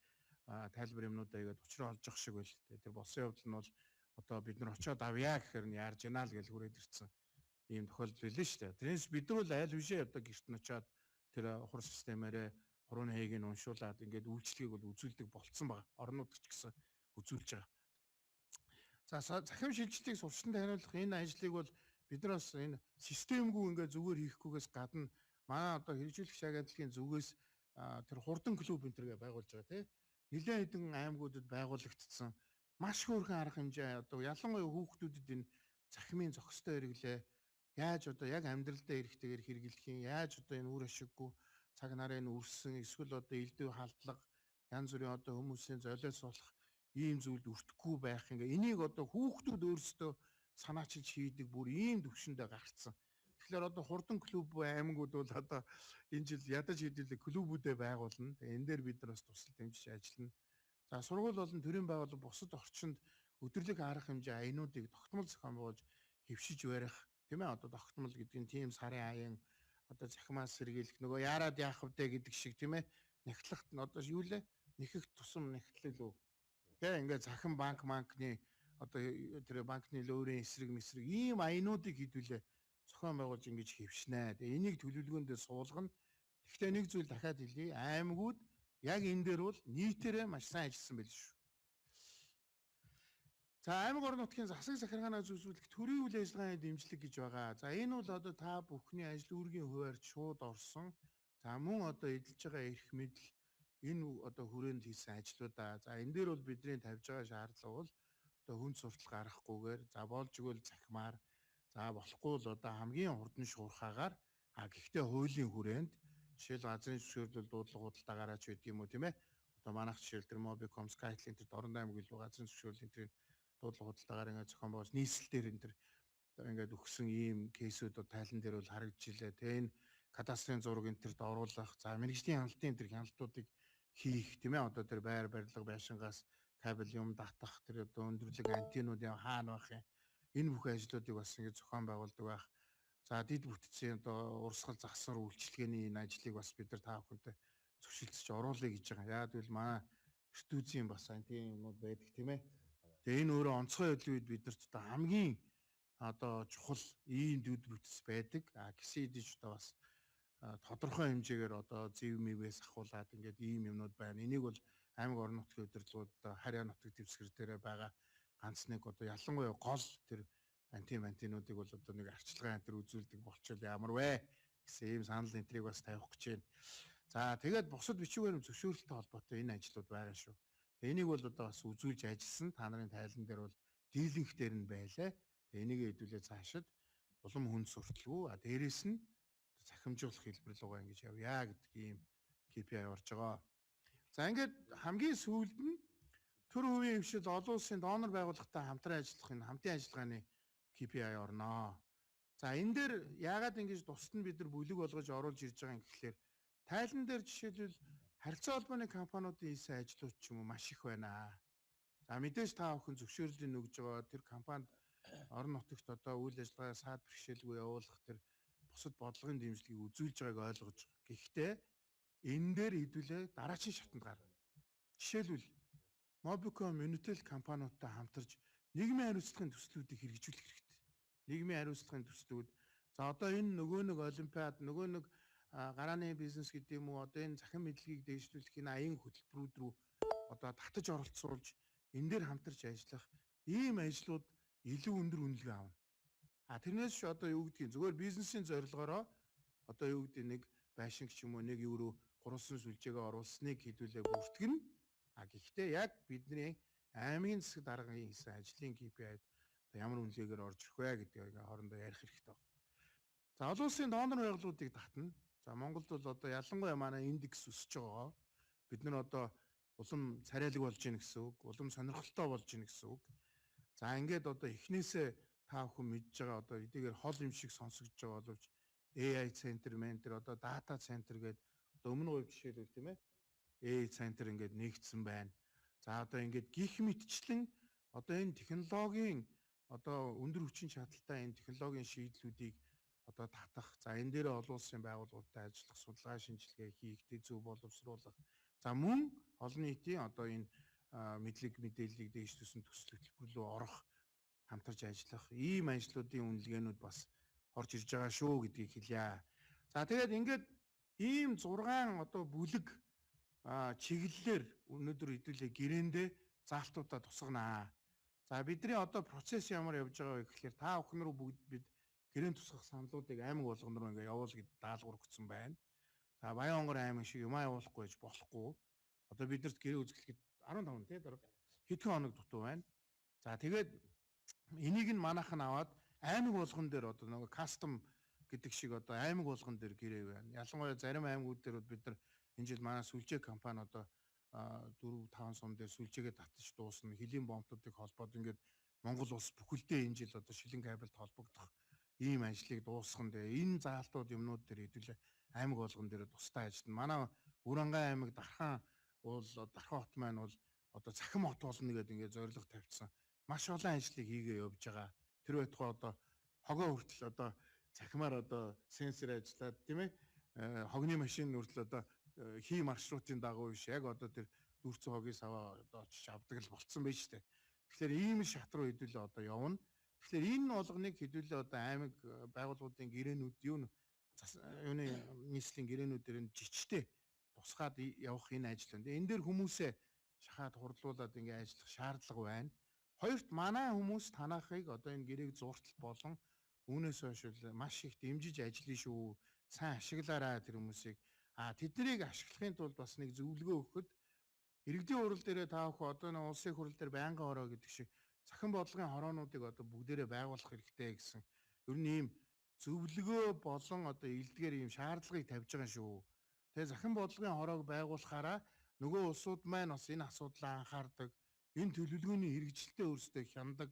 тайлбар юмнуудаа игээд учраа олж явах шиг байл. Тэгээд тэр болсон явдал нь бол одоо бид нар очиод авъя гэхээр нь яарж гинэ л гэж хүрээд ирсэн ийм тохиолдол байлээ шүү дээ. Тэрнээс бид нар бол аль бишээ одоо гэрт нь очиод тэр хур системээрээ хурууны хийг нь уншуулад ингээд үйлчлэгийг бол үзүүлдэг болцсон байгаа. Орнууд ч гэсэн үзүүлж байгаа. За захим шилжилтийг сурчлан таниулах энэ ажлыг бол бид нар бас энэ системгүй ингээд зүгээр хийхгүйгээс гадна манай одоо хэрэгжүүлэгч агентлагийн зүгээс тэр хурдан клуб энэ төргээ байгуулж байгаа тий. Нэлээд хэдэн аймагуудад байгуулагдсан маш хөөрхөн арга хэмжээ одоо ялангуяа хүүхдүүдэд энэ захимын зохистой хэрэглээ яаж одоо яг амьдралдаа эрэхтэйгээр хэрэглэх юм, яаж одоо энэ үр ашиггүй цаг нарын үрсэн эсвэл одоо элдв халдлага янз бүрийн одоо хүмүүсийн золиос болох ийм зүйлд өртөхгүй байх ингээ энийг одоо хүүхдүүд өөрсдөө санаачилж хийдэг бүр ийм төвшөндөө гарцсан. Тэгэхээр одоо хурдан клуб аймагуд бол одоо энэ жил ядаж хэдүүлээ клубүүдээ байгуулна. Тэгээ энэ дээр бид нар бас тусал дэмжиж ажиллана. За сургууль болон төрийн байгууллага бусад орчинд өдөрлөг арга хэмжээ аянуудыг тогтмол зохион байгуулж хэвшиж барих, тийм ээ, одоо тогтмол гэдэг нь тийм сарын аян одоо захимаас сэргийлэх нөгөө яарад яах вдэ гэдэг шиг тийм ээ, нягтлахт нь одоо юу лээ Нэхэх тусам нэгтлэл үү. Тэ ингээд захин банк банкны одоо тэр банкны лөөрийн эсрэг мэсрэг ийм аянуудыг хэдүүлээ зохион байгуулж ингэж хэвшнэ. Тэгээ энийг төлөвлөгөөндөө суулгана. Гэхдээ нэг зүйл дахиад хэлье. Аймагуд яг энэ дээр бол нийтээрээ маш сайн ажилласан байл шүү. За, аймаг орон нутгийн засаг захиргаанаа зүйсүүлэх төрийн үйл ажиллагааны дэмжлэг гэж байгаа. За, энэ бол одоо та бүхний ажил үүргийн хуваарьд шууд орсон. За, мөн одоо эдэлж байгаа эрх мэдэл, энэ одоо хүрээнд хийсэн ажлуудаа. За, энэ дээр бол бидний тавьж байгаа шаардлага бол одоо хүн суртал гаргахгүйгээр, за болж игэл захимаар, за болохгүй л одоо хамгийн хурдан шуурхаагаар, а гэхдээ хуулийн хүрээнд, жишээл газрын зөвшөөрлөл, дуудлага худалдаагаараа ч байдаг юм уу, тийм ээ. Одоо манайх жишээл тэр Mobicom, Skytel энэ тэр Дорнод аймаг илүү газрын зөвшөөрлийн тэр дуудлага худалдаагаар ингээд зохион байгуулж нийслэл дээр энэ тэр одоо ингээд өгсөн ийм case үүд тайлан дээр бол харагдчихлээ. Тэгээ энэ кадастрын зураг энэ тэрт оруулах, за мэргэжлийн хяналтын тэр хяналтуудыг хийх, тийм ээ, одоо тэр байр барилга байшингаас кабель юм татах, тэр одоо өндөрлөг антеннууд юм хаана байх юм, энэ бүх ажлуудыг бас ингээд зохион байгуулдаг байх. За, дэд бүтцийн одоо урсгал засвар үйлчилгээний энэ ажлыг бас бид нар та бүхэнтэй зөвшөлдсөж оруулъя гэж байгаа. Яг гэвэл манай ертөнцийн бас антен юмнууд байдаг, тийм ээ. Тэгээ энэ өөрөө онцгой байдлын үед биднэрт одоо хамгийн одоо чухал ийм дэд бүтэц байдаг. А гисэн хэдий ч одоо бас тодорхой хэмжээгээр одоо зэв мэвээс ахуулаад ингээд ийм юмнууд байна. Энийг бол аймаг орон нутгийн удирдлагууд одоо харьяа нутаг дэвсгэр дээрээ байгаа ганц нэг одоо ялангуяа гол тэр антен антенуудыг бол одоо нэг арчилгаа энэ төр үзүүлдэг болчвол ямар вэ гэсэн ийм санал энэ тэрийг бас тавих гэж байна. За, тэгээд бусад бичиг баримт зөвшөөрөлтөй холбоотой энэ ажлууд байгаа шүү. Тэгээ энийг бол одоо бас үзүүлж ажилласан. Та нарын тайлан дээр бол дийлэнх дээр нь байлаа. Тэгээ энийг хэдүүлээ цаашид улам хүн сурталгүй, а дээрэс нь цахимжуулах хэлбэр рүүгээ ингэж явъя гэдэг ийм KPI орж байгаа. За, ингээд хамгийн сүүлд нь төр хувийн хвшил, олон улсын донор байгууллагатай хамтран ажиллах энэ хамтын ажиллагааны KPI орноо. За, энэ дээр яагаад ингэж тусад нь бид нар бүлэг болгож оруулж ирж байгаа юм гэхлээр тайлан дээр жишээлбэл харилцаа холбооны компаниудын хийсэн ажлууд ч юм уу маш их байна. За, мэдээж та бүхэн зөвшөөрлийг өгж байгаа тэр компанид орон нутагт одоо үйл ажиллагаа саад бэрхшээлгүй явуулах тэр бусад бодлогын дэмжлэгийг үзүүлж байгааг ойлгож байгаа. Гэхдээ энэ дээр хэдүүлээ дараачийн шатанд гарна. Жишээлбэл Mobicom, Unitel компаниудтай хамтарч нийгмийн хариуцлагын төслүүдийг хэрэгжүүлэх хэрэгтэй. Нийгмийн хариуцлагын төслүүд, за одоо энэ нөгөө нэг олимпиад, нөгөө нэг гарааны бизнес гэдэг юм уу, одоо энэ захин мэдлэгийг дэвшлүүлэх энэ аян хөтөлбөрүүд рүү одоо татаж оролцуулж энэ дээр хамтарч ажиллах ийм ажлууд илүү өндөр үнэлгээ авна. А тэрнээс ч одоо юу гэдгийг зүгээр бизнесийн зорилгоороо одоо юу гэдэг нэг байшинг ч юм уу нэг юу руу гурвалсан сүлжээгээ оруулсныг хэдүүлээ бүртгэнэ. А гэхдээ яг бидний аймгийн засаг даргын хийсэн ажлын KPI-д одоо ямар үнэлгээгээр орж ирэх вэ гэдгийг ингээ хоорондоо ярих хэрэгтэй байна. За, олон улсын донор байгууллагуудыг татна. За, Монголд бол одоо ялангуяа манай индекс өсөж байгаа. Бид нар одоо улам царайлаг болж гин гэсэн үг, улам сонирхолтой болж гин гэсэн үг. За, ингээд одоо эхнээсээ та бүхэн мэдж байгаа, одоо эдгээр хол юм шиг сонсогдож байгаа боловч AI центр ментер, одоо дата центр гэдэг, одоо өмнө говь жишээлбэл, тийм ээ, AI центр ингээд нэгдсэн байна. За, одоо ингээд гих мэтчлэн одоо энэ технологийн одоо өндөр хүчин чадалтай энэ технологийн шийдлүүдийг одоо татах, за энэ дээр олон улсын байгууллагуудтай ажиллах, судалгаа шинжилгээ хийх, зөв боловсруулах. За, мөн олон нийтийн одоо энэ мэдлэг мэдээллийг дээшлүүлсэн төсөл хөтөлбөр рүү орох, хамтарч ажиллах ийм ажлуудын үнэлгээнүүд бас орж ирж байгаа шүү гэдгийг хэлье. За, тэгээд ингээд ийм 6 одоо бүлэг чиглэлээр өнөөдөр хэдүүлээ гэрээндээ заалтуудаа тусганаа. За, бидний одоо процесс ямар явж байгаа вэ гэхлээр та бүхэн рүү бүгд бид гэрээн тусгах саналуудыг аймаг болгон руу ингээ явуул гэд даалгавар өгсөн байна. За, Баян-Онгор аймаг шиг юмаа явуулахгүй байж болохгүй. Одоо биднэрт гэрээ үзэхлэхэд 15 тий дарга хэдхэн хоног дутуу байна. За, тэгээд энийг нь манайх нь аваад аймаг болгон дээр одоо нөгөө custom гэдэг шиг одоо аймаг болгон дээр гэрээ байна. Ялангуяа зарим аймагуд дээр бид нар энэ жил манай сүлжээ компани одоо 4 5 сум дээр сүлжээгээ татаж дуусна. Хөлийн бомтуудыг холбоод ингээд Монгол улс бүхэлдээ энэ жил одоо шилэн кабелд холбогдох ийм ажлыг дуусгах нь. Энэ заалтууд юмнууд дээр хэдүүлээ аймаг болгон дээр тусдаа ажиллана. Манай Үрангаа аймаг Дархан уул, Дархан хот маань бол одоо цахим хот болно гэдэг ингээд зорилго тавьчихсан. Маш олон ажлыг хийгээ явж байгаа. Тэр байтугай одоо хогоо хүртэл одоо цахимаар одоо сенсор ажиллаад, тийм ээ, хогны машин хүртэл одоо хий маршрутын дагуу биш, яг одоо тэр дүүрцэн хогийн саваа одоо очиж авдаг л болцсон байж тээ. Тэгэхээр ийм шат руу хэдүүлээ одоо явна. Тэгэхээр энэ болгоныг хэдүүлээ одоо аймаг байгууллагуудын гэрээнүүд юу юуны нийслэлийн гэрээнүүдээр нь жичтэй тусгаад явах энэ ажил байна. Энэ дээр хүмүүсээ шахаад хурдлуулад ингээ ажиллах шаардлага байна. Хоёрт манай хүмүүс танахыг одоо энэ гэрээг зуртал болон үүнээс хойш маш их дэмжиж ажиллая шүү. Сайн ашиглаарай тэр хүмүүсийг. А тэднийг ашиглахын тулд бас нэг зөвлөгөө өгөхөд иргэдийн хурал дээрээ та бүхэн одоо нэг улсын хурал дээр байнгын хороо гэдэг шиг цахим бодлогын хороонуудыг одоо бүгдээрээ байгуулах хэрэгтэй гэсэн. Ер нь ийм зөвлөгөө болон одоо илдгээр ийм шаардлагыг тавьж байгаа шүү. Тэгээ захин бодлогын хороог байгуулахаараа нөгөө улсууд маань бас энэ асуудлаа анхаардаг. Энэ төлөвлөгөөний хэрэгжилтээ өөрсдөө хяндаг.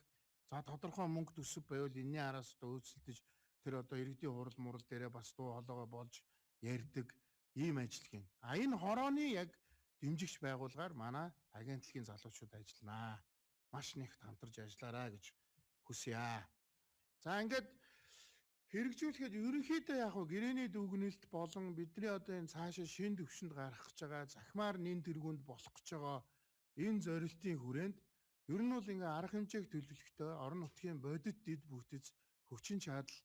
За тодорхой мөнгө төсөв байвал энэний араас одоо өөцөлдөж тэр одоо иргэдийн хурал мурал дээрээ бас дуу хоолойгоо болж ярьдаг ийм ажил хийн. А энэ хорооны яг дэмжигч байгууллагаар манай агентлагийн залуучууд ажилланаа. Маш нэгт хамтарч ажиллаарай гэж хүсье. За ингээд хэрэгжүүлэхэд ерөнхийдөө яг хөө гэрээний дүгнэлт болон бидний одоо энэ цаашаа шин төвшөнд гарах гэж байгаа захимаар нин тэргуунд болох гэж байгаа энэ зорилтын хүрээнд ер нь бол ингээ арга хэмжээг төлөвлөхдөө орон нутгийн бодит дэд бүтэц хүчин чадал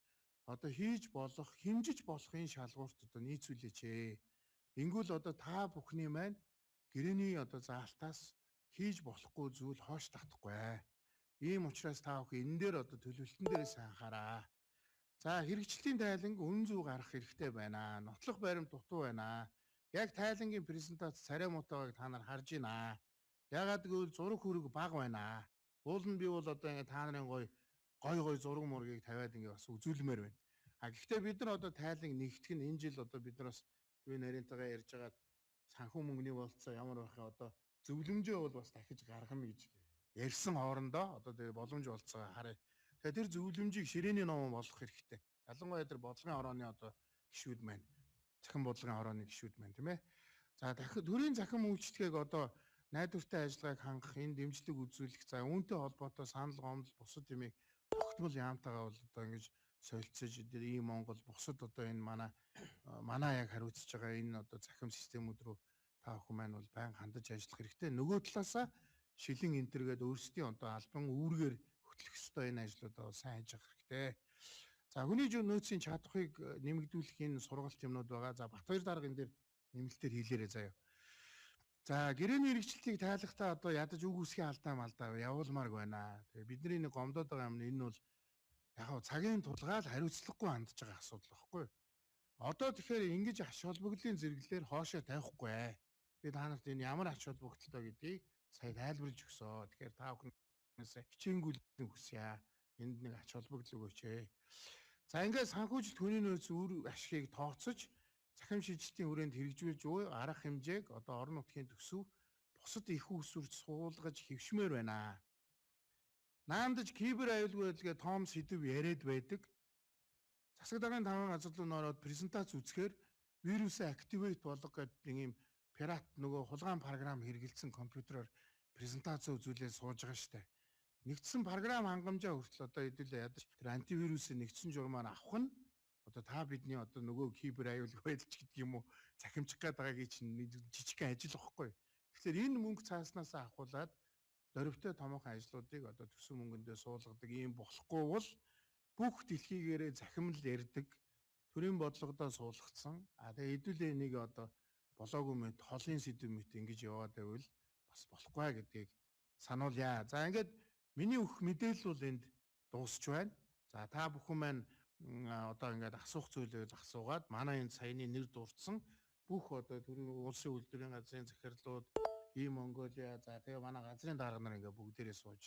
одоо хийж болох хэмжиж болох энэ шалгуурт одоо нийцүүлээч ээ. Ингүүл одоо та бүхний маань гэрээний одоо заалтаас хийж болохгүй зүйл хоош татахгүй. Ийм учраас та бүхэн энэ дээр одоо төлөвлөлтөн дээрээс анхаараа. За хэрэгжилтийн тайланг үнэн зөв гарах хэрэгтэй байна. Нотлох баримт дутуу байна. Яг тайлангийн презентац царай муутайгааг та нар харж байна. Ягаад гэвэл зураг хөрөг бага байна. Уул нь би бол одоо ингээ та нарын гой гой гой зураг мургийг тавиад ингээ бас үзүүлмээр байна. А гэхдээ бид нар одоо тайланг нэгтгэх нь энэ жил одоо бид нар бас төвийн нарийнтайгаа ярьж байгаа санхүү мөнгөний болцоо ямар байх вэ одоо зөвлөмжөө бол бас дахиж гаргана гэж ярьсан хоорондоо одоо тэгээ боломж болцоо харъя. Тэгэхээр тэр зөвлөмжийг ширээний ном болгох хэрэгтэй. Ялангуяа тэр бодлогын хорооны одоо гишүүд маань цахим бодлогын хорооны гишүүд маань тийм ээ. За дахин төрийн цахим үйлчлэгийг одоо найдвартай ажиллагааг хангах, энэ дэмжлэг үзүүлэх, за үүнтэй холбоотой санал гомдол бусад юмыг тогтмол яамтайгаа бол одоо ингэж солилцож ийм Монгол бусад одоо энэ манай яг хариуцж байгаа энэ одоо цахим системүүд рүү та бүхэн маань бол байнга хандаж ажиллах хэрэгтэй. Нөгөө талаасаа шилэн энтергээд өөрсдийн одоо албан үүргээр хөтлөх ёстой энэ ажлуудаа сайн хийж явах хэрэгтэй. За хүний нөөцийн чадварыг нэмэгдүүлэх энэ сургалт юмнууд байгаа. За Батбаяр дарга энэ дээр нэмэлтээр хийлээрэй заяа. За гэрээний хэрэгжилтийг тайлахдаа одоо ядаж үг үсгийн алдаа малдаа явуулмаарг байна. Тэгээ бидний нэг гомдоод байгаа юм нь энэ бол яг хав цагийн тулгаал хариуцлагагүй хандж байгаа асуудал байхгүй. Одоо тэгэхээр ингэж ач холбогдлын зэрэглэлээр хоошоо тавихгүй. Би та нарт энэ ямар ач холбогдолтой гэдгийг сая тайлбарлаж өгсөө. Тэгэхээр та бүхнээс хичээнгүйлэн хүсье. Энд нэг ач холбогдол өгөөч ээ. За ингээд санхүүжилт хүний нөөц үр ашигыг тооцож цахим шижилтийн хүрээнд хэрэгжүүлж буй арга хэмжээг одоо орон нутгийн төсөв бусад их усүрч суулгаж хэвшмээр байна. Наандаж кибер аюулгүй байдлыг том сэдв яриад байдаг. Засаг даргын таван газар руу ороод презентац үзэхээр вирусээ активейт болго гэдэг нэг юм пират нөгөө хулгайн програм хэрэгэлсэн компьютероор презентац үзүүлээд сууж байгаа штэ. Нэгдсэн програм хангамжаа хүртэл одоо хэдүүлээ ядаж тэр антивирусээ нэгдсэн журмаар авах нь одоо та бидний одоо нөгөө кибер аюулгүй байдал ч гэдэг юм уу захимчих гээд байгаагийн чинь жижигхэн ажил واخхгүй. Тэгэхээр энэ мөнгө цааснаас авахуулаад дөрвтэй томоохон ажлуудыг одоо төсөв мөнгөндөө суулгадаг юм болохгүй бол бүх дэлхийгээрээ захимл ярьдаг төрийн бодлогодоо суулгацсан. А тэгээ хэдүүлээ нэг одоо болоогүй мэт холын сэдв мэт ингэж яваад байвал бас болохгүй гэдгийг сануулъя. За ингээд миний өгөх мэдээлэл бол энд дуусч байна. За та бүхэн маань одоо ингээд асуух зүйлээ асуугаад манай энэ саяны нэр дурдсан бүх одоо төрийн улсын үйлдвэрийн газрын захирлууд, ийм Монголиа, за тэгээ манай газрын дарга нар ингээд бүгдээрээ сууж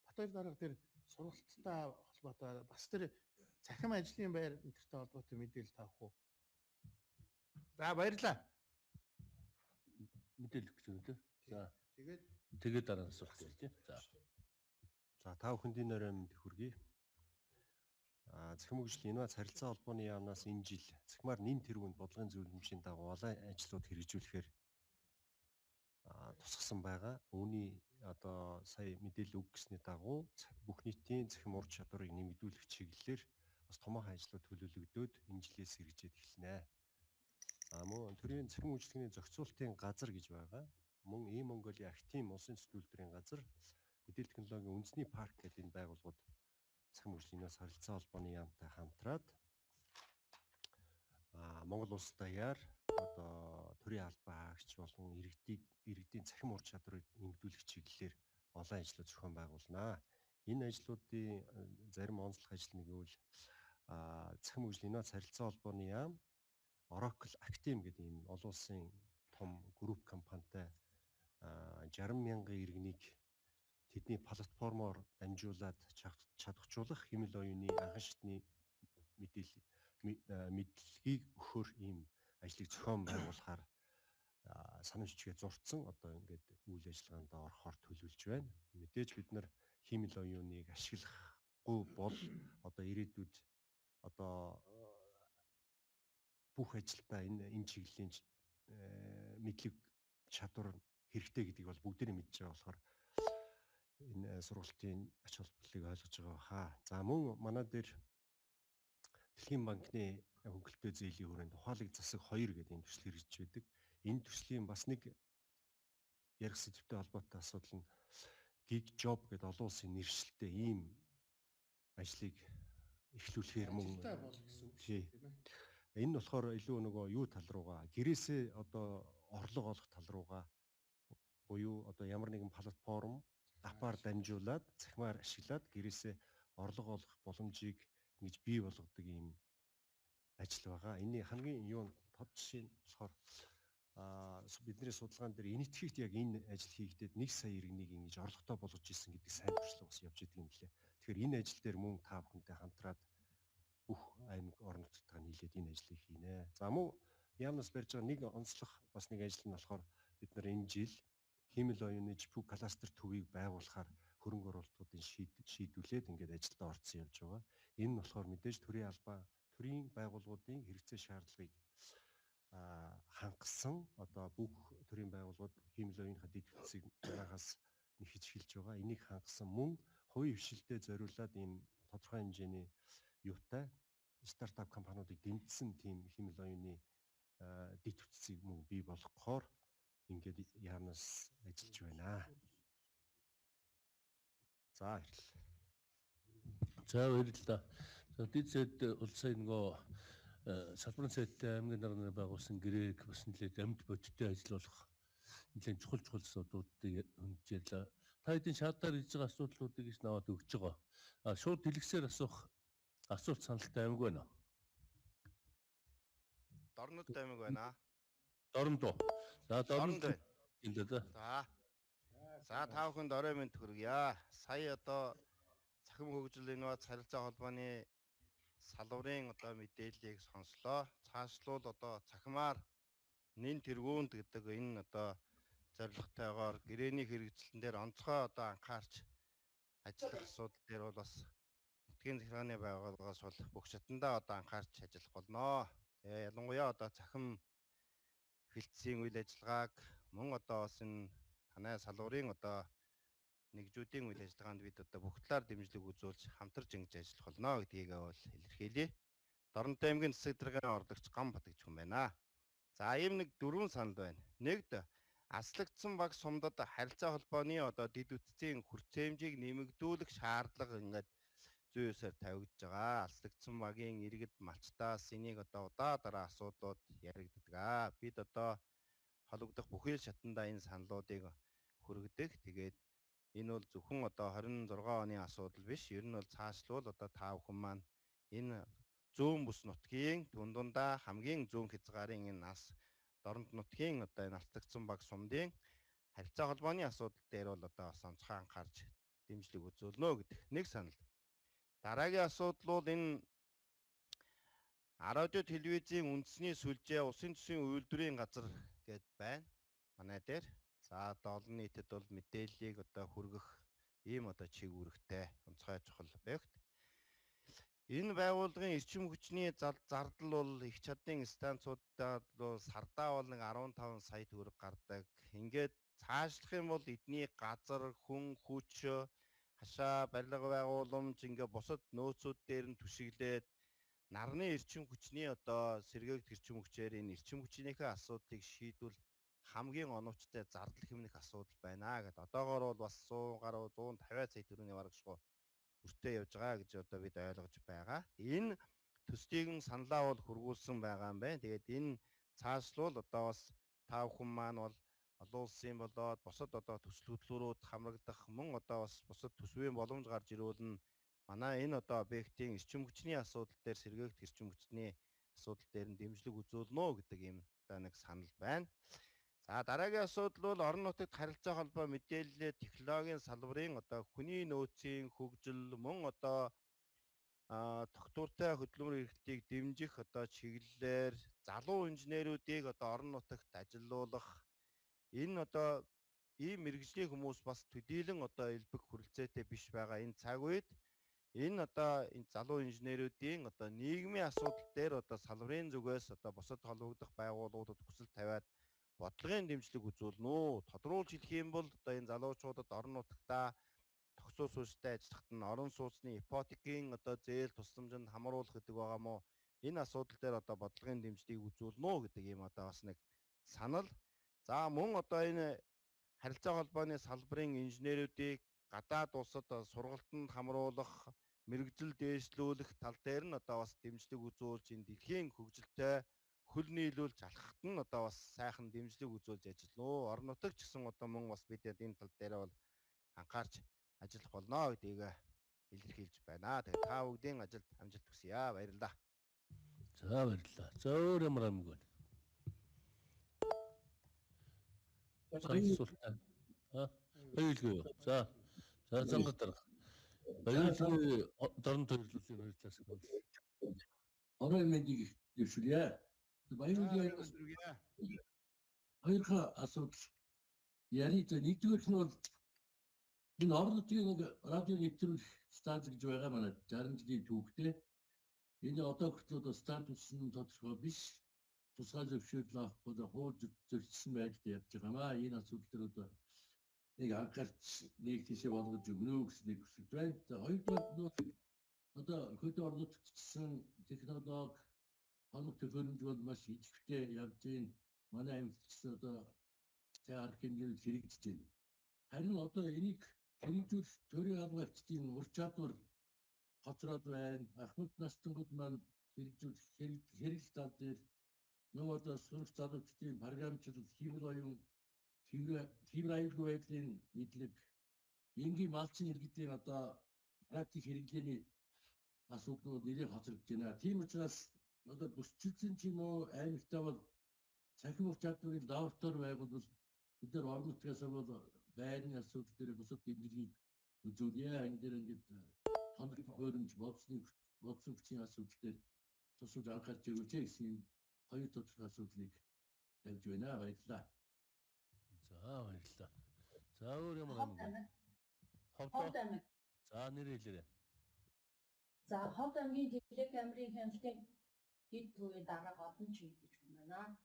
Батбаяр дарга тэр сургалттай холбоотой бас тэр цахим ажлын байр энтертэй холбоотой мэдээлэл таах уу? За баярлалаа. Мэдээлэл өгч юм тий. За тэгээд дараа нь асуулт байна тий. За. За та бүхэнд энэ орой мэнд хүргэе. Цахим хөгжил инновац харилцаа холбооны яамнаас энэ жил цахимаар нэн тэргуунд бодлогын зөвлөмжийн дагуу олон ажлууд хэрэгжүүлэхээр тусгасан байгаа. Үүний одоо сая мэдээлэл өгөх гэсний дагуу бүх нийтийн цахим ур чадварыг нэмэгдүүлэх чиглэлээр бас томоохон ажлууд төлөвлөгдөөд энэ жилээс хэрэгжээд эхэлнэ. Мөн төрийн цахим үйлчилгээний зохицуултын газар гэж байгаа. мөн E-Mongolia Active улсын төс үйлдвэрийн газар, мэдээлэл технологийн үндэсний парк гэдэг энэ байгууллагууд цахим хөгжлийн инновац харилцаа холбооны яамтай хамтраад Монгол улс даяар одоо төрийн албан хаагч болон иргэдийн цахим ур чадварыг нэмэгдүүлэх чиглэлээр олон ажлууд зохион байгуулнаа. Энэ ажлуудын зарим онцлог ажил нэг гэвэл цахим хөгжлийн инновац харилцаа холбооны яам Oracle Actim гэдэг ийм олон улсын том групп компанитай 60 мянган иргэнийг тэдний платформоор дамжуулаад чадахжуулах хэмэл оюуны анхан шатны мэдээлэл мэдлэгийг өгөхөөр ийм ажлыг зохион байгуулахаар санам жижигээ зурцсан одоо ингээд үйл ажиллагаанд орохоор төлөвлөж байна. Мэдээж бид нар хиймэл оюуныг ашиглахгүй бол одоо ирээдүйд одоо бүх ажилдаа энэ чиглэлийн мэдлэг чадвар хэрэгтэй гэдгийг бол бүгдээрээ мэдж байгаа болохоор энэ сургалтын ач холбогдлыг ойлгож байгаа хаа. За мөн манай дээр Дэлхийн банкны хөнгөлөлттэй зээлийн хүрээнд ухаалаг засаг 2 гэдэг ийм төсөл хэрэгжиж байдаг. Энэ төслийн бас нэг ярих сэдвтэй холбоотой асуудал нь gig job гэдэг олон улсын нэршилтэй ийм ажлыг эхлүүлэхээр мөн ажилтаа бол гэсэн үг шүү тийм ээ. Энэ нь болохоор илүү нөгөө юу тал руугаа гэрээсээ одоо орлого олох тал руугаа буюу одоо ямар нэгэн платформ апаар дамжуулаад цахимаар ашиглаад гэрээсээ орлого олох боломжийг ингэж бий болгодог ийм ажил байгаа. Энийн хамгийн юу тод жишээ нь болохоор бидний судалгаан дээр энэтхэгт яг энэ ажил хийгдээд 1 сая иргэнийг ингэж орлоготой болгож исэн гэдэг сайн туршлага бас явж идэг юм лээ. Тэгэхээр энэ ажил дээр мөн та бүхэнтэй хамтраад бүх аймаг орон нутгтаа нийлээд энэ ажлыг хийнэ. За мөн яамнаас барьж байгаа нэг онцлог бас нэг ажил нь болохоор бид нар энэ жил хиймэл оюуны GPU кластер төвийг байгуулахаар хөрөнгө оруулалтуудын шийдвүлээд ингээд ажилдаа орцсон явж байгаа. Энэ нь болохоор мэдээж төрийн албан, төрийн байгууллагуудын хэрэгцээ шаардлагыг хангасан одоо бүх төрийн байгууллагууд хиймэл оюуныхаа дэд бүтцийг манайхаас нэхэж эхэлж байгаа. Энийг хангасан мөн хувийн хвшилтэд зориулаад ийм тодорхой хэмжээний юутай стартап компаниудыг дэмжсэн тийм хиймэл оюуны дэд бүтцийг мөн бий болгохоор ингээд яамнаас ажиллаж байна. За баярлалаа. За баярлалаа. За дид улсын нөгөө салбарын сайдтай аймгийн дарга нар байгуулсан гэрээг бас нэлээд амьд бодиттой ажил болох нэлээд чухал чухал асуудлуудыг хөндөж ярьлаа. Та хэдийн шаардлагаар ирж байгаа асуудлуудыг иш наваад өгч байгаа. А шууд дэлгэсээр асуух асуулт саналтай аймаг байна уу? Дорнод аймаг байна. Дорнод. За Дорнод байна. За. За та бүхэнд орой мэнд хүргье. Сая одоо цахим хөгжил инновац харилцаа холбооны салварын одоо мэдээллийг сонслоо. Цаашлуул одоо цахимаар нэн тэргуунд гэдэг энэ одоо зорилготойгоор гэрээний хэрэгцэлэн дээр онцгой одоо анхаарч ажиллах асуудал дээр бол бас нутгийн захиргааны байгууллагаас бол бүх шатандаа одоо анхаарч ажиллах болно. Тэгээ ялангуяа одоо цахим хилцийн үйл ажиллагааг мөн одоо бас энэ танай салварын одоо нэгжүүдийн үйл ажиллагаанд бид одоо бүх талаар дэмжлэг үзүүлж хамтарч ингэж ажиллах болно гэдгийг бол илэрхийлье. Дорнод аймгийн засаг даргын орлогч Гам Батгч хүн байна. За ийм нэг дөрвөн санал байна. Нэгд, аслагдсан баг сумдад харилцаа холбооны одоо дэд бүтцийн хүртээмжийг нэмэгдүүлэх шаардлага ингээд зүйн ёсоор тавигдж байгаа. Аслагдсан багийн иргэд малчтаас энийг одоо удаа дараа асуудлууд яригддаг. Бид одоо холбогдох бүхий л шатандаа энэ саналуудыг хүргэдэг. Тэгээд энэ бол зөвхөн одоо 26 оны асуудал биш. Ер нь бол цаашлуул одоо та бүхэн маань энэ зүүн бүс нутгийн түн дундаа хамгийн зүүн хязгаарын энэ нас Дорнод нутгийн одоо энэ алдагдсан баг сумдын харилцаа холбооны асуудал дээр бол одоо бас онцгой анхаарч дэмжлэг үзүүлнэ гэдэг нэг санал. Дараагийн асуудал бол энэ радио телевизийн үндэсний сүлжээ улсын төсвийн үйлдвэрийн газар гэд байна. Манай дээр. За одоо олон нийтэд бол мэдээллийг одоо хүргэх ийм одоо чиг үүрэгтэй онцгой чухал объект. Энэ байгууллагын эрчим хүчний зардал бол их чадлын станцуудад бол сардаа бол нэг 15 сая төгрөг гардаг. Ингээд цаашлах юм бол эдний газар, хүн, хүч, хашаа, барилга байгууламж ингээ бусад нөөцүүд дээр нь түшиглээд нарны эрчим хүчний одоо сэргээгдэх эрчим хүчээр энэ эрчим хүчнийхээ асуудлыг шийдвэл хамгийн оновчтой зардал хэмнэх асуудал байна гэд. Одоогоор бол бас 100 гаруй 150 сая төгрөгийн барагшгүй өртөө явж байгаа гэж одоо бид ойлгож байгаа. Энэ төслийг нь саналаа бол хөргүүлсэн байгаа юм байна. Тэгээд энэ цаашлуул одоо бас та бүхэн маань бол олон улсын болоод бусад одоо төсөл хөдлөрүүд хамрагдах мөн одоо бас бусад төсвийн боломж гарч ирвэл нь манай энэ одоо объектын эрчим хүчний асуудал дээр сэргээгдэх эрчим хүчний асуудал дээр нь дэмжлэг үзүүлнэ үү гэдэг ийм одоо нэг санал байна. За дараагийн асуудал бол орон нутагт харилцаа холбоо мэдээлэл технологийн салбарын одоо хүний нөөцийн хөгжил мөн одоо тогтвортой хөдөлмөр эрхлэлтийг дэмжих одоо чиглэлээр залуу инженерүүдийг одоо орон нутагт ажилуулах энэ одоо ийм мэргэжлийн хүмүүс бас төдийлөн одоо элбэг хүрэлцээтэй биш байгаа энэ цаг үед энэ одоо энэ залуу инженерүүдийн одоо нийгмийн асуудал дээр одоо салбарын зүгээс одоо бусад холбогдох байгууллагуудад хүсэл тавиад бодлогын дэмжлэг үзүүлнэ үү? Тодруулж хэлэх юм бол одоо энэ залуучуудад орон нутагтаа тогтцоо суурьтай ажиллахад нь орон сууцны ипотекийн одоо зээл тусламжинд хамруулах гэдэг байгаа мó? Энэ асуудал дээр одоо бодлогын дэмжлэгийг үзүүлнэ үү гэдэг ийм одоо бас нэг санал. За мөн одоо энэ харилцаа холбооны салбарын инженерүүдийг гадаад улсад сургалтанд хамруулах, мэргэжил дээшлүүлэх тал дээр нь одоо бас дэмжлэг үзүүлж энэ дэлхийн хөгжилтэй хөл нийлүүлж алхахад нь одоо бас сайхан дэмжлэг үзүүлж ажиллана. Орон нутаг ч гэсэн одоо мөн бас бид энэ тал дээр бол анхаарч ажиллах болно гэдгийг илэрхийлж байна. Тэгээд та бүгдийн ажилд амжилт хүсье. Баярлалаа. За баярлалаа. За өөр ямар амиг вэ? Асуултаа. Баярлалаа юу? За. За зангад дарга. Баярлалаа. Дорн төлөвлөлийн хоёр талаас нь. Орой мэндийг дэвшүүлье. Баярлалаа. Хоёр асуудал ярив. Нэгдүгээр нь бол энэ орон нутгийн нэг радио нэвтрүүлэх станц гэж байгаа манай 60 жилийн түүхтэй. Энэ одоо хүртэл одоо статус нь тодорхой биш. Тусгай зөвшөөрөл авахгүй хууль зөрчсөн байдалд явж байгаамаа. Энэ асуудал дээр одоо нэг анхаарч нэг тийшээ болгож өгнө гэсэн нэг хүсэл байна. За хоёрдугаар нь бол одоо хөдөө орон нутагт технологи хоног төхөөрөмж бол маш идэвхтэй явж байна. Манай аймагт ч одоо цай арга хэмжээнд хэрэгжиж байна. Харин одоо энийг хэрэгжүүлэх төрийн албаачдын ур чадвар хоцроод байна. Ахмад настангууд маань хэрэгжүүлэх хэрэглэл тал дээр нөгөө одоо сурах залуучдын програмчлал, хиймэл оюун, хиймэл аюулгүй байдлын мэдлэг, энгийн малчин иргэдийн одоо практик хэрэглээний асуудлууд нэлээд хоцрогдож байна. Тийм учраас одоо бүсчилсэн ч юм уу аймагтаа бол цахим ур чадварын лаборатори байгуулбал бид нар орон нутгаас бол байрны асуудал дээр бусад дэмжлэгийг үзүүлье. Энэ дээр ингээд тоног төхөөрөмж, бодсон хүчийн асуудал дээр тусалж анхаарч өгөөч гэсэн юм хоёр тодорхой асуудлыг тавьж байна. Баярлалаа. За баярлалаа. За өөр ямар юм бэ? Ховд аймаг. За нэрээ хэлээрэй. За Ховд аймгийн телекамерын хяналтын хэд төвийн дарга Одон чиг гэж хүн байна.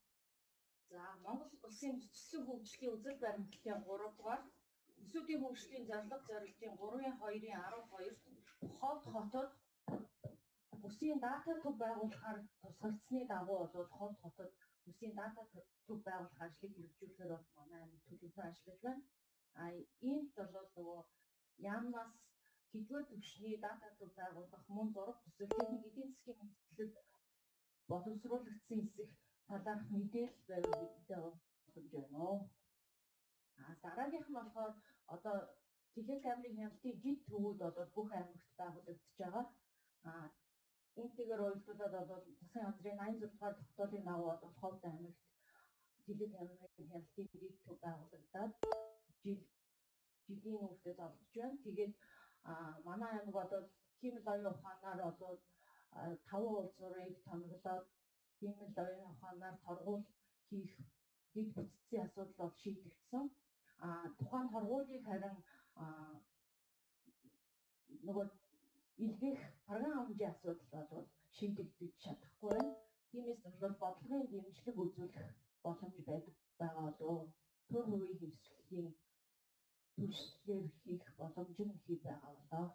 За Монгол улсын бүсчилсэн хөгжлийн үзэл баримтлалын 3 дугаар төсвүүдийн хөгжлийн зорилго зорилтын 3-2-ын 12-т Ховд хотод бүсийн дата төв байгуулахаар тусгагдсаны дагуу бол Ховд хотод бүсийн дата төв байгуулах ажлыг хэрэгжүүлэхээр бол манай аймаг төлөвлөн ажиллаж байна. А иймд бол нөгөө яамнаас хэдвэр түвшний дата төв байгуулах мөн зураг төсөл техник эдийн засгийн мэдээлэл боловсруулагдсан хэсэг талаарх мэдээлэл байвал бидтэй боломж байна уу? А дараагийнх нь болохоор одоо телекамерын хяналтын жид төвүүд бол бүх аймагт байгуулагдаж байгаа. А үүнтэйгээр уялдуулаад бол засгийн газрын 86 дугаар тогтоолын дагуу бол Ховд аймагт телекамерын хяналтын жид төв байгуулагдаад жилийн үүртэй золгож байна. Тэгээд манай аймаг бол хиймэл оюун ухаанаар бол 5 улс урыг томиглоод хиймэл оюун ухаанаар торгуул хийх дэд бүтцийн асуудал бол шийдэгдсэн. Тухайн торгуулийг харин нөгөө илгээх програм хэмжээ асуудал бол шийдэгдэж чадахгүй байна. Тиймээс бол бодлогын дэмжлэг үзүүлэх боломж байдаг байгаа болов төр хувийн хэвсгэлийн түвшлэлээр хийх боломж нь хий байгаа болоо.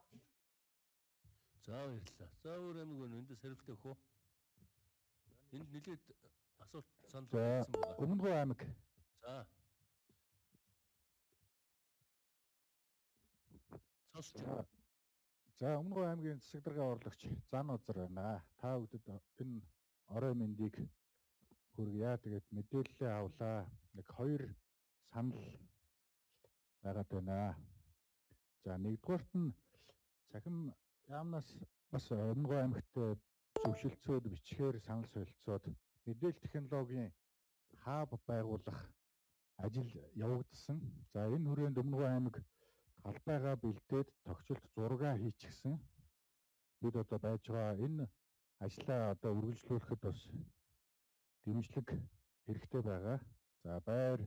За баярлалаа. За өөр аймаг байна. Эндээс хариулт өгөх үү? Энд нэлээд асуулт санал нэгдсэн байгаа. Өмнөгөө аймаг. За. Сонсч байна. За, Өмнөговь аймгийн засаг даргын орлогч Зан Озар байна. Та бүдэд энэ орой мэндийг хүргье. Тэгээд мэдээлэлээ авлаа. Нэг хоёр санал байгаад байна. За, нэгдүгээрт нь цахим яамнаас бас Өмнөговь аймагт зөвшөлдсөд бичгээр санал солилцоод мэдээлэл технологийн хаб байгуулах ажил явагдсан. За, энэ хүрээнд Өмнөговь аймаг талбайгаа бэлдээд тогтчлолт зургаа хийчихсэн. Бид одоо байж байгаа энэ ажлаа одоо үргэлжлүүлэхэд бас дэмжлэг хэрэгтэй байгаа. За, байр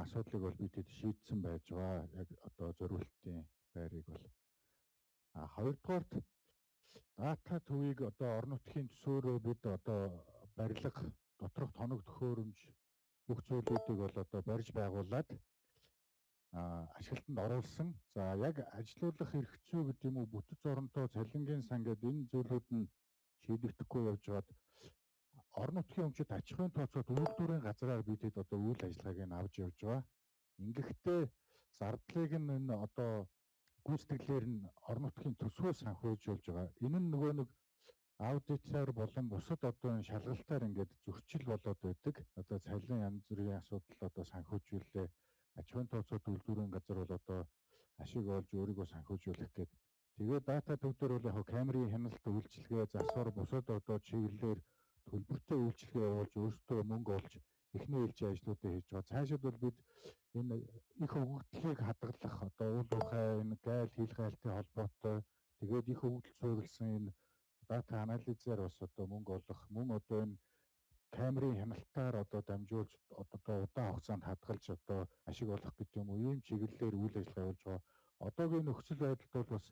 асуудлыг бол бид хэд шийдсэн байж байгаа. Яг одоо зориултын байрыг бол. А хоёрдугаарт дата төвийг одоо орон нутгийн төсөөрөө бид одоо барилга доторх тоног төхөөрөмж бүх зүйлүүдийг бол одоо барьж байгуулад ашиглалтанд оруулсан. За, яг ажилуулах эрх зүй гэдэг юм уу, бүтэц оронтой цалингийн сан гэдэг энэ зүйлүүд нь шийдэгдэхгүй явж байгаад орон нутгийн өмчит аж ахуйн тооцоот үйлдвэрийн газраар бид хэд одоо үйл ажиллагааг нь авч явж байгаа. Ингэхдээ зардлыг нь энэ одоо гүйцэтгэлээр нь орон нутгийн төсвөө санхүүжүүлж байгаа. Энэ нь нөгөө нэг аудитаар болон бусад одоо энэ шалгалтаар ингээд зөрчил болоод байдаг. Одоо цалин янз бүрийн асуудал одоо санхүүжүүллээ. Аж ахуйн тооцоот үйлдвэрийн газар бол одоо ашиг олж өөрийгөө санхүүжүүлэх гээд. Тэгээд дата төв дээр бол яг камерын хяналт үйлчилгээ, засвар бусад одоо чиглэлээр төлбөртэй үйлчилгээ явуулж өөрсдөө мөнгө олж эхний ээлжийн ажлуудыг хийж байгаа. Цаашид бол бид энэ их өгөгдлийг хадгалах одоо уул уурхай энэ гайл хил гайлтай холбоотой тэгээд их өгөгдөл суурилсан энэ дата анализаар бас одоо мөнгө олох, мөн одоо энэ камерын хяналтаар одоо дамжуулж одоо удаан хугацаанд хадгалж одоо ашиг олох гэдэг юм уу, ийм чиглэлээр үйл ажиллагаа явуулж байгаа. Одоогийн нөхцөл байдалд бол бас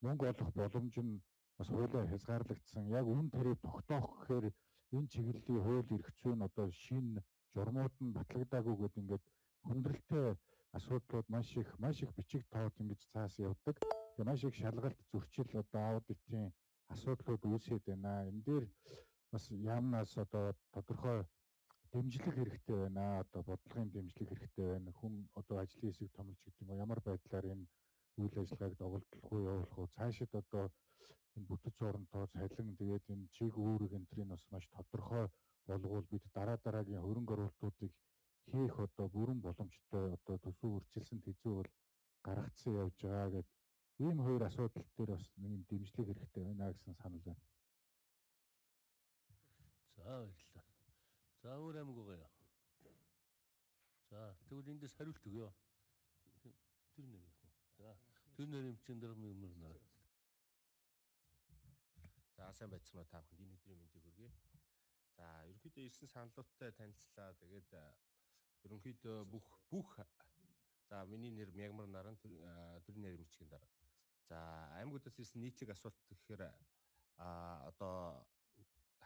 мөнгө олох боломж нь бас хуулиар хязгаарлагдсан. Яг үн тариф тогтоох гэхээр энэ чиглэлийн хууль эрх зүй нь одоо шинэ журмууд нь батлагдаагүй гэдэг ингээд хүндрэлтэй асуудлууд маш их бичиг тоод ингэж цаас явдаг. Тэгээ маш их шалгалт, зөрчил одоо аудитын асуудлууд үүсээд байна. Энэ дээр бас яамнаас одоо тодорхой дэмжлэг хэрэгтэй байна. Одоо бодлогын дэмжлэг хэрэгтэй байна. Хүн одоо ажлын хэсэг томилж гэдэг юм уу, ямар байдлаар энэ үйл ажиллагааг доголдох уу, явуулах уу, цаашид одоо энэ бүтэц оронтоо цалин тэгээд энэ чиг үүрэг энтрийг бас маш тодорхой болгоул бид дараа дараагийн хөрөнгө оруулалтуудыг хийх одоо бүрэн боломжтой одоо төсөв үрчилсэн тэзүү бол гаргацсан явж байгаа гэд ийм хоёр асуудал дээр бас нэг юм дэмжлэг хэрэгтэй байна гэсэн санал байна. За, баярлалаа. За, өөр аймаг байгаа юу? За, тэгвэл эндээс хариулт өгөө. Тэр нэр яах вэ? За, тэр нэр юм чин дарга мөр нараа. За, сайн байцгаана уу, та бүхэнд энэ өдрийн мэндийг хүргэе. За, ерөнхийдөө ирсэн саналуудтай танилцлаа. Тэгээд ерөнхийдөө бүх за миний нэр Мягмар Наран, төрийн нэр мичгийн дарга. За, аймагудаас ирсэн нийтлэг асуулт гэхээр одоо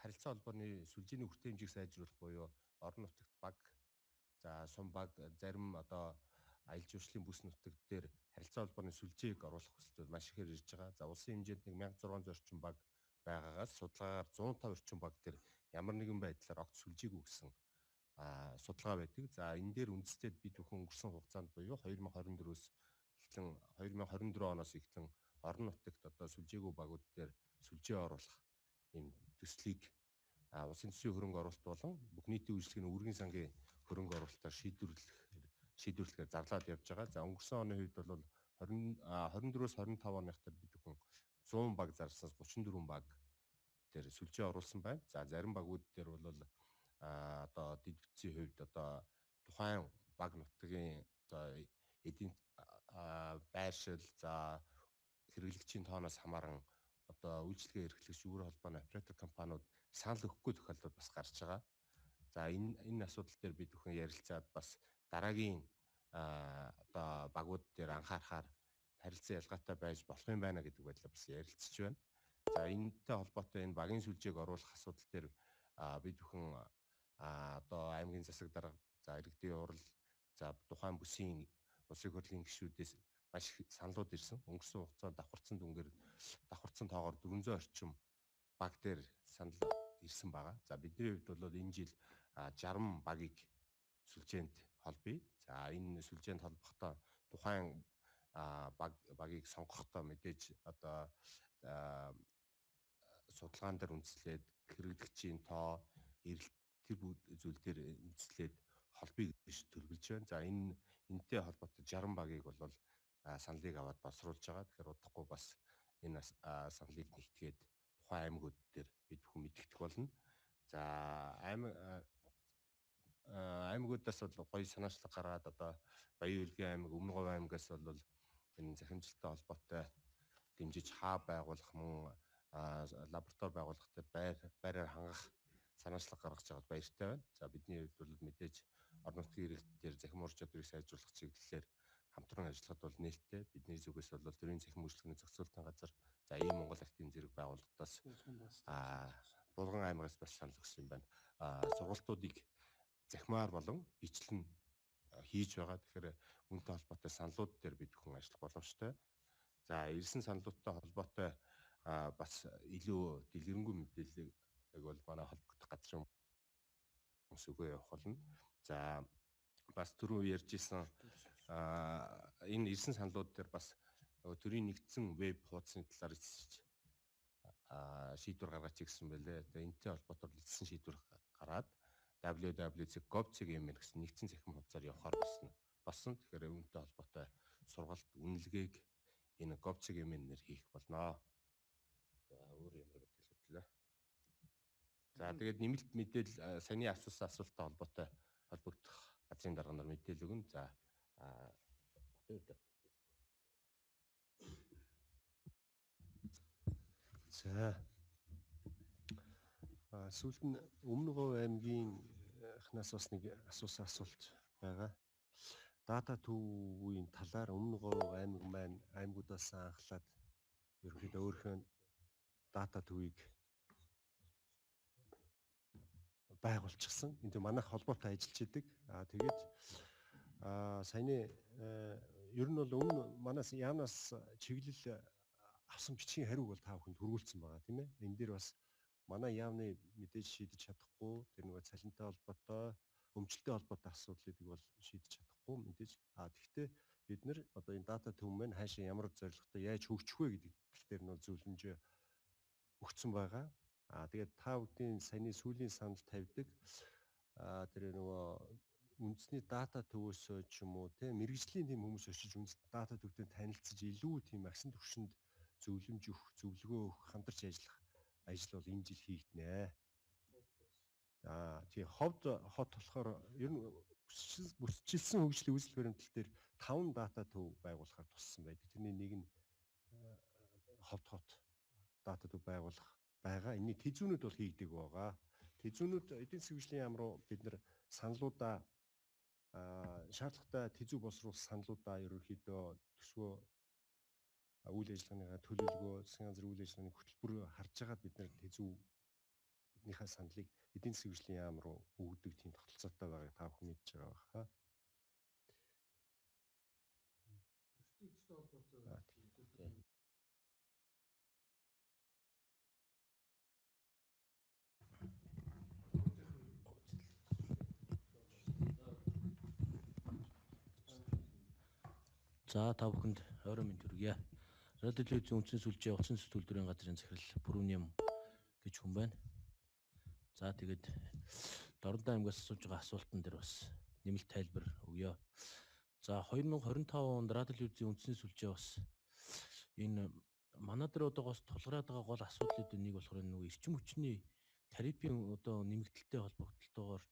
харилцаа холбооны сүлжээний хүртээмжийг сайжруулах буюу орон нутагт баг, за сум баг, зарим одоо аялал жуулчлалын бүс нутаг дээр харилцаа холбооны сүлжээг оруулах хүсэлтүүд маш ихээр ирж байгаа. За, улсын хэмжээнд нэг 1600 орчим баг байгаагаас судалгаагаар 105 орчим баг дээр ямар нэгэн байдлаар огт сүлжээгүй гэсэн судалгаа байдаг. За, энэ дээр үндэслээд бид бүхэн өнгөрсөн хугацаанд буюу 2024-өөс эхлэн 2024 оноос эхлэн орон нутагт одоо сүлжээгүй багууд дээр сүлжээ оруулах ийм төслийг улсын төсвийн хөрөнгө оруулалт болон бүх нийтийн үйлчлэгийн үүргийн сангийн хөрөнгө оруулалтаар шийдвэрлэхээр зарлаад явж байгаа. За, өнгөрсөн оны хувьд бол 24-өөс 25 оных дээр бид бүхэн 100 баг зарласнаас 34 баг дээр сүлжээ оруулсан байна. За, зарим багууд дээр бол одоо дэд бүтцийн хувьд одоо тухайн баг нутгийн одоо эдийн байршил, за хэрэглэгчийн тооноос хамааран одоо үйлчилгээ эрхлэгч үүрэг холбооны оператор компаниуд санал өгөхгүй тохиолдол бас гарч байгаа. За, энэ асуудал дээр бид бүхэн ярилцаад бас дараагийн одоо багууд дээр анхаарахаар харилцан ялгаатай байж болох юм байна гэдэг байдлаар бас ярилцж байна. За, энэтэй холбоотой энэ багийн сүлжээг оруулах асуудал дээр бид бүхэн одоо аймгийн засаг дарга, за иргэдийн хурал, за тухайн бүсийн улсын хурлын гишүүдээс маш их саналууд ирсэн. Өнгөрсөн хугацаанд давхарцсан дүнгээр давхарцсан тоогоор 400 орчим баг дээр санал ирсэн байгаа. За, бидний хувьд бол энэ жил 60 багийг сүлжээнд холбоё. За энэ сүлжээнд холбохдоо тухайн багийг сонгохдоо мэдээж одоо судалгаан дээр үндэслээд хэрэглэгчийн тоо, эрэлт тэр зүйл дээр үндэслээд холбоё гэж төлөвлөж байна. За энэтэй холбоотой 60 багийг бол саналыг аваад боловсруулж байгаа. Тэгэхээр удахгүй бас энэ саналыг нэгтгээд тухайн аймагуд дээр бид бүхэн мэдэгдэх болно. За аймагуудаас бол гоё санаачлаг гаргаад одоо Баян-Үлгийн аймаг, Өмнө Говь аймагаас бол энэ захимжилттай холбоотой дэмжиж хаа байгуулах мөн лаборатори байгуулах дээр байраар хангах санаачлаг гаргаж байгаад баяртай байна. За бидний хувьд бол мэдээж орон нутгийн иргэд дээр захим ур чадварыг сайжруулах чиглэлээр хамтран ажиллахад бол нээлттэй. Бидний зүгээс бол төрийн цахим үйлчилгээний зохицуулалтын газар, за ийм Монгол активын зэрэг байгууллагатаас Булган аймагаас бас санал өгсөн юм байна. Сургалтуудыг захимаар болон бичлэн хийж байгаа. Тэгэхээр үүнтэй холбоотой саналууд дээр бид бүхэн ажиллах боломжтой. За ирсэн саналуудтай холбоотой бас илүү дэлгэрэнгүй мэдээллийг бол манай холбогдох газрын хүмүүс өгөө явах болно. За бас түрүү ярьж исэн энэ ирсэн саналууд дээр бас төрийн нэгдсэн веб хуудасны талаар шийдвэр гаргаач гэсэн байлээ. Тэгээ энэтэй холбоотойр эцсийн шийдвэр гараад www.gov.mn гэсэн нэгдсэн цахим хуудасаар явахаар болсон. Тэгэхээр үүнтэй холбоотой сургалт үнэлгээг энэ gov.mn-ээр хийх болно. За өөр ямар мэдээлэл өглөө. За тэгээд нэмэлт мэдээлэл саяны асуусан асуулттай холбоотой холбогдох газрын дарга нар мэдээлэл өгнө. За За сүүлд нь Өмнө Говь аймгийн хнаас бас нэг асуусан асуулт байгаа. Дата төвийн талаар Өмнө Говь аймаг маань аймагудаас анхлаад ерөнхийдөө өөрийнхөө дата төвийг байгуулчихсан. Энд манайх холбоотой ажиллаж идэг. Тэгээд саяны ер нь бол өмнө манаас яамнаас чиглэл авсан бичгийн хариуг бол та бүхэнд хүргүүлсэн байгаа тийм ээ. Энэ дээр бас манай яамны мэдээж шийдэж чадахгүй тэр нөгөө цалинтай холбоотой, өмчлөлтэй холбоотой асуудлыг бол шийдэж чадахгүй мэдээж. Тэгэхдээ бид нэр одоо энэ дата төв маань хаашаа ямар зорилготой яаж хөгжих вэ гэдэг тал дээр нь бол зөвлөмжөө өгсөн байгаа. Тэгээд та бүдийн саяны сүүлийн санал тавьдаг тэр нөгөө үндэсний дата төвөөсөө ч юм уу тийм мэрэгжлийн тийм хүмүүс очиж үндэсний дата төвтэй танилцаж илүү тийм агсан түвшинд зөвлөмж өгөх, зөвлөгөө өгөх, хамтарч ажиллах ажил бол энэ жил хийгдэнэ. За тий ховд хот болохоор ер нь бүсчилсэн хөгжлийн үзэл баримтлал дээр 5 дата төв байгуулахаар туссан байдаг. Тэрний нэг нь ховд хот дата төв байгуулах байгаа. Энэний тэзүүнүүд бол хийгдэг байгаа. Тэзүүнүүд эдийн засгийн хөгжлийн яам руу бид нар саналуудаа шаардлагатай тэзүү боловсруулах саналуудаа ерөнхийдөө төсвөө үйл ажиллагааныхаа төлөвлөгөө, засгийн газрын үйл ажиллагааны хөтөлбөр харж байгаад бид нар тэзүүнийхээ саналыг эдийн засгийн хөгжлийн яам руу өгдөг тийм тогтолцоотой байгааг та бүхэн мэдж байгаа баха. За та бүхэнд ойрон мэнд хүргье. Радио телевизийн үндсэн сүлжээ улсын төсөв төлбөрийн газрын захирал Пүрүням гэж хүн байна. За тэгээд Дорнодон аймгаас асууж байгаа асуултан дээр бас нэмэлт тайлбар өгье. За 2025 онд радио телевизийн үндсэн сүлжээ бас энэ манай дээр одоо гол тулгараад байгаа гол асуудлуудын нэг болохоор нөгөө эрчим хүчний тарифын одоо нэмэгдэлтэй холбогдлолтойгоор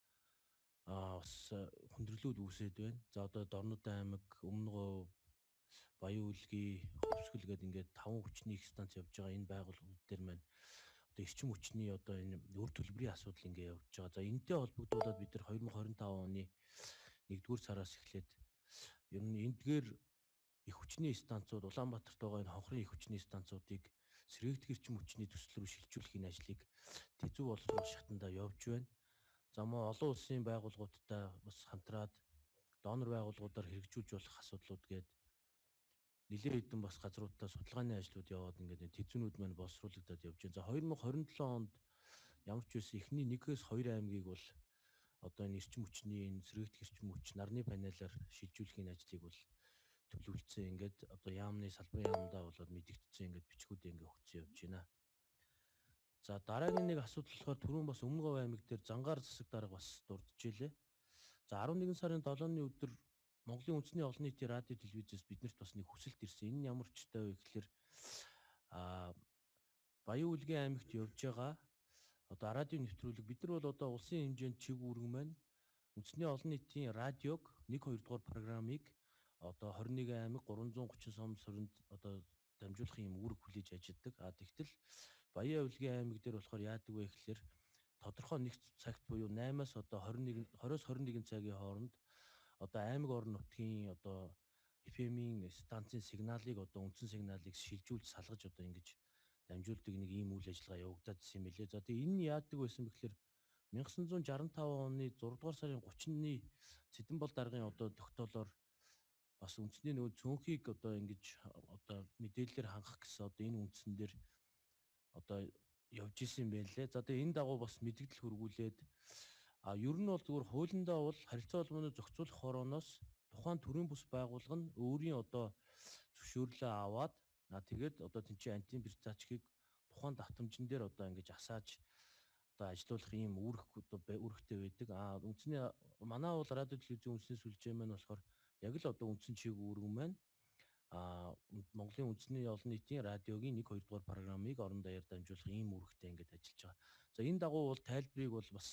бас хүндрэлүүд үүсээд байна. За одоо Дорнодон аймаг, Өмнө Говь, Баян-Үлгий, Хөвсгөл гэдэг ингээд 5 хүчний их станц явж байгаа энэ байгууллагууд дээр маань одоо эрчим хүчний одоо энэ үр төлбөрийн асуудал ингээд явж байгаа. За энэтэй холбогдуулаад бид нар 2025 оны 1-р сараас эхлээд ер нь эндгээр их хүчний станцууд Улаанбаатарт байгаа энэ хонхрын их хүчний станцуудыг сэргээгдэх эрчим хүчний төсөл рүү шилжүүлэх энэ ажлыг тэзүү боловсруулах шатандаа явж байна. За мөн олон улсын байгууллагуудтай бас хамтраад донор байгууллагуудаар хэрэгжүүлж болох асуудлууд гээд нэлээд хэдэн бас газруудаа судалгааны ажлууд яваад ингээд тэзүүнүүд маань боловсруулагдаад явж байна. За 2027 онд ямар ч байсан эхний 1-ээс 2 аймгийг бол одоо энэ эрчим хүчний энэ сэргээгдэх эрчим хүч нарны панелаар шилжүүлэхийн ажлыг бол төлөвлөсөн. Ингээд одоо яамны салбарын яамдаа болоод мэдэгдсэн ингээд бичгүүд ингээд өгсөн явж байна. За дараагийн нэг асуудал болохоор түрүүн бас Өмнө Говь аймаг дээр зангаар засаг дарга бас дурдж илээ. За 11 сарын 7-ны өдөр Монголын үндэсний олон нийтийн радио телевизээс биднэрт бас нэг хүсэлт ирсэн. Энэ нь ямар учиртай вэ гэхээр Баян Үлгийн аймагт явж байгаа одоо радио нэвтрүүлэг бид нар бол одоо улсын хэмжээнд чиг үүрэг маань үндэсний олон нийтийн радиог 1 2 дугаар программыг одоо 21 аймаг 330 сум суринд одоо дамжуулах юм үүрэг хүлээж ажилладаг. А тэгтэл Баян Улгийн аймаг дээр болохоор яадаг вэ гэхээр тодорхой нэг цагт буюу 8-аас одоо 21 20-оос 21 цагийн хооронд одоо аймаг орон нутгийн одоо FM-ийн станцын сигналыг одоо үндсэн сигналыг шилжүүлж салгаж одоо ингэж дамжуулдаг нэг ийм үйл ажиллагаа явагдаад ирсэн юм билээ. За тэгээ энэ нь яадаг байсан бэ гэхээр 1965 оны 6 дугаар сарын 30-ны Цэдэнбол даргын одоо тогтоолоор бас үндэсний нөгөө цөөнхийг одоо ингэж одоо мэдээлэлээр хангах гэсэн одоо энэ үндсэн дээр одоо явж исэн юм байна лээ. За тэгээ энэ дагуу бас мэдгдэл хөргүүлээд ер нь бол зүгээр хуулиндаа бол харилцаа холбооны зохицуулах хорооноос тухайн төрийн бус байгууллага нь өөрийн одоо зөвшөөрлөө аваад тэгээд одоо тэнцээ антин передачкийг тухайн давтамжин дээр одоо ингэж асааж одоо ажилуулах ийм үүрэг одоо үүрэгтэй байдаг. Үндэсний манай бол радио телевизийн үндэсний сүлжээ маань болохоор яг л одоо үндсэн чиг үүрэг маань Монголын үндэсний олон нийтийн радиогийн 1 2 дугаар программыг орон даяар дамжуулах ийм үүрэгтэй ингэж ажиллаж байгаа. За энэ дагуу бол тайлбарыг бол бас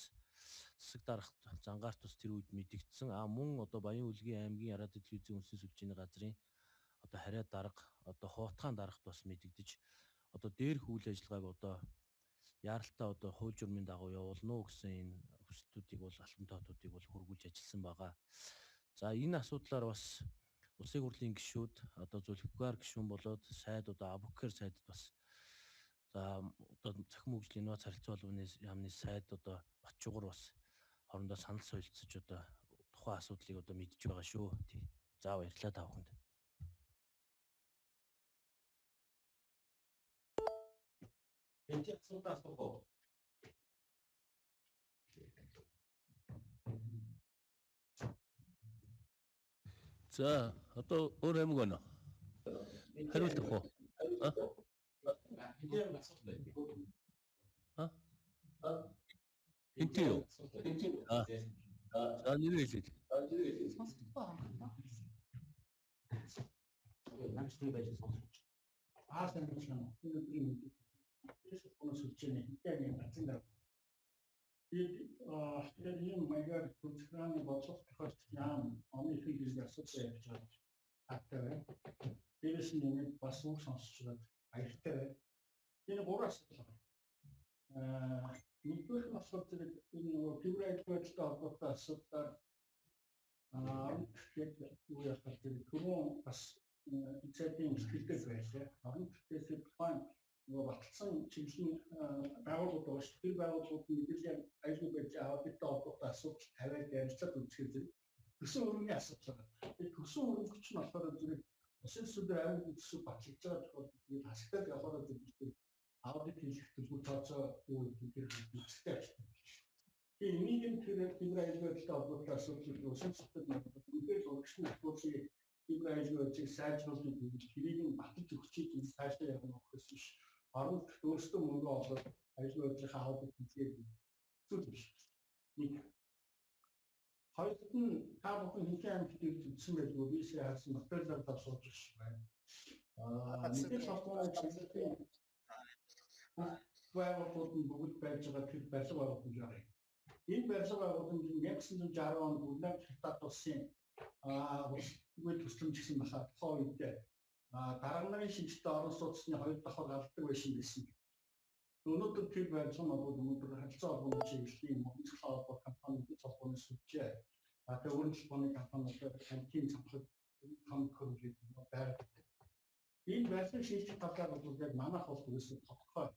засаг дарах зангаар тус тэр үед мэдэгдсэн. Мөн одоо Баян Үлгийн аймгийн радио телевизийн үндэсний сүлжээний газрын одоо харьяа дарга одоо хуутгаан дарагт бас мэдэгдэж одоо дээрх үйл ажиллагааг одоо яаралтай одоо хууль журмын дагуу явуулна уу гэсэн энэ хүсэлтүүдийг бол албан тоотуудыг бол хөргүүлж ажилласан байгаа. За энэ асуудлаар бас улсын хурлын гишүүд одоо Зүлфикар гишүүн болоод сайд одоо Абукер сайдд бас за одоо цахим хөгжлийн инновац харилцаа холбооны яамны сайд одоо Батчуугар бас хоорондоо санал солилцож одоо тухайн асуудлыг одоо мэдж байгаа шүү. Тий. За баярлалаа та бүхэнд. Энд асуулт асуух уу? За одоо өөр аймаг байна уу? Хариулт авах уу? Хинтээ юу? За нэрээ хэлээд. Сонсохгүй юм. Намжтай байж сонсож. Аа сайн байна. Энэ өдрийн мэндийг. Тэр сүлжээний хинтээ газрын дарга. Тэгээд ийм маягаар төлөвлөгөөний бодлого тохиолдсон яам оны их зэрэг асуудал явж байгаа таатай байна. Дээрээс нь нэмээд бас үг сонсч байгаад баяртай байна. Энэ гурван асуудал байна. Нэгдүгээр нь болохоор зэрэг энэ нөгөө хэврээ ажил байдалтай холбоотой асуудлаар тэгээд юу яхал зэрэг түрүүн бас эцэдийн ихтгэлтэй байлаа. Орон нутгаас тухайн нөгөө баталсан чиглэлийн байгууллагууд байгаа шүү. Тэр байгууллагууд нь мэдээллийн аюулгүй байдлын аудиттай холбоотой асуудал тавиад ярилцаад үзэхээр зэрэг төсөн өргөний асуудал байгаа. Тэгээд төсөн өргөч нь болохоор зэрэг улсын төсөв аюулгүй төсөв батлагдж байгаа тохиолдолд тэгээд хасагтаад явахаар зэрэг аудит хийх төлөв тооцоо юу гэдэг тэр хасагтай ажилладаг. Тэгээд энийг нь тэр хэврээ аюулгүй байдалтай холбоотой асуудлыг улсын төсөвт үнэхээр урагшин ахиулсан хэврээ аюулгүй байдлыг сайжруулах гэдэг тэрийг нь баталж өгчийг энэ цаашдаа явах гэхээс биш. Орон нутгад өөрсдөө мөнгө олоод аюулгүй байдлынхаа аудит хийгээд зүйл биш. Нэг хоёрт нь та бүхэн хинхэн аймагт үзсэн байлгүй би сая харсан материалаар та сууж шиг байна. Мэдээлэл холбооны чиглэлийн байгууллагууд нь бүгд байж байгаа тэр барилга байгууламж байгаа. Энэ барилга байгууламж нь 1960 онд Бүрнав Хятад улсын улсгүй төслөмж гэсэн баха тухайн үед дарга нарын шинжтэй орон сууцны хоёр давхар гардаг байсан байсан. Өнөөдөр тэр барилга нь бол өнөөдөр харилцаа холбооны чиглэлийн Монгол холбоо компани эд холбооны сүлжээ. Тэгээ өрн холбооны компаниудад хамтын цамхаг том хөрөнгөийг байрдаг. Энэ барилгын шинжлэх талаар бол яг манайх бол ерөөсөө тодорхой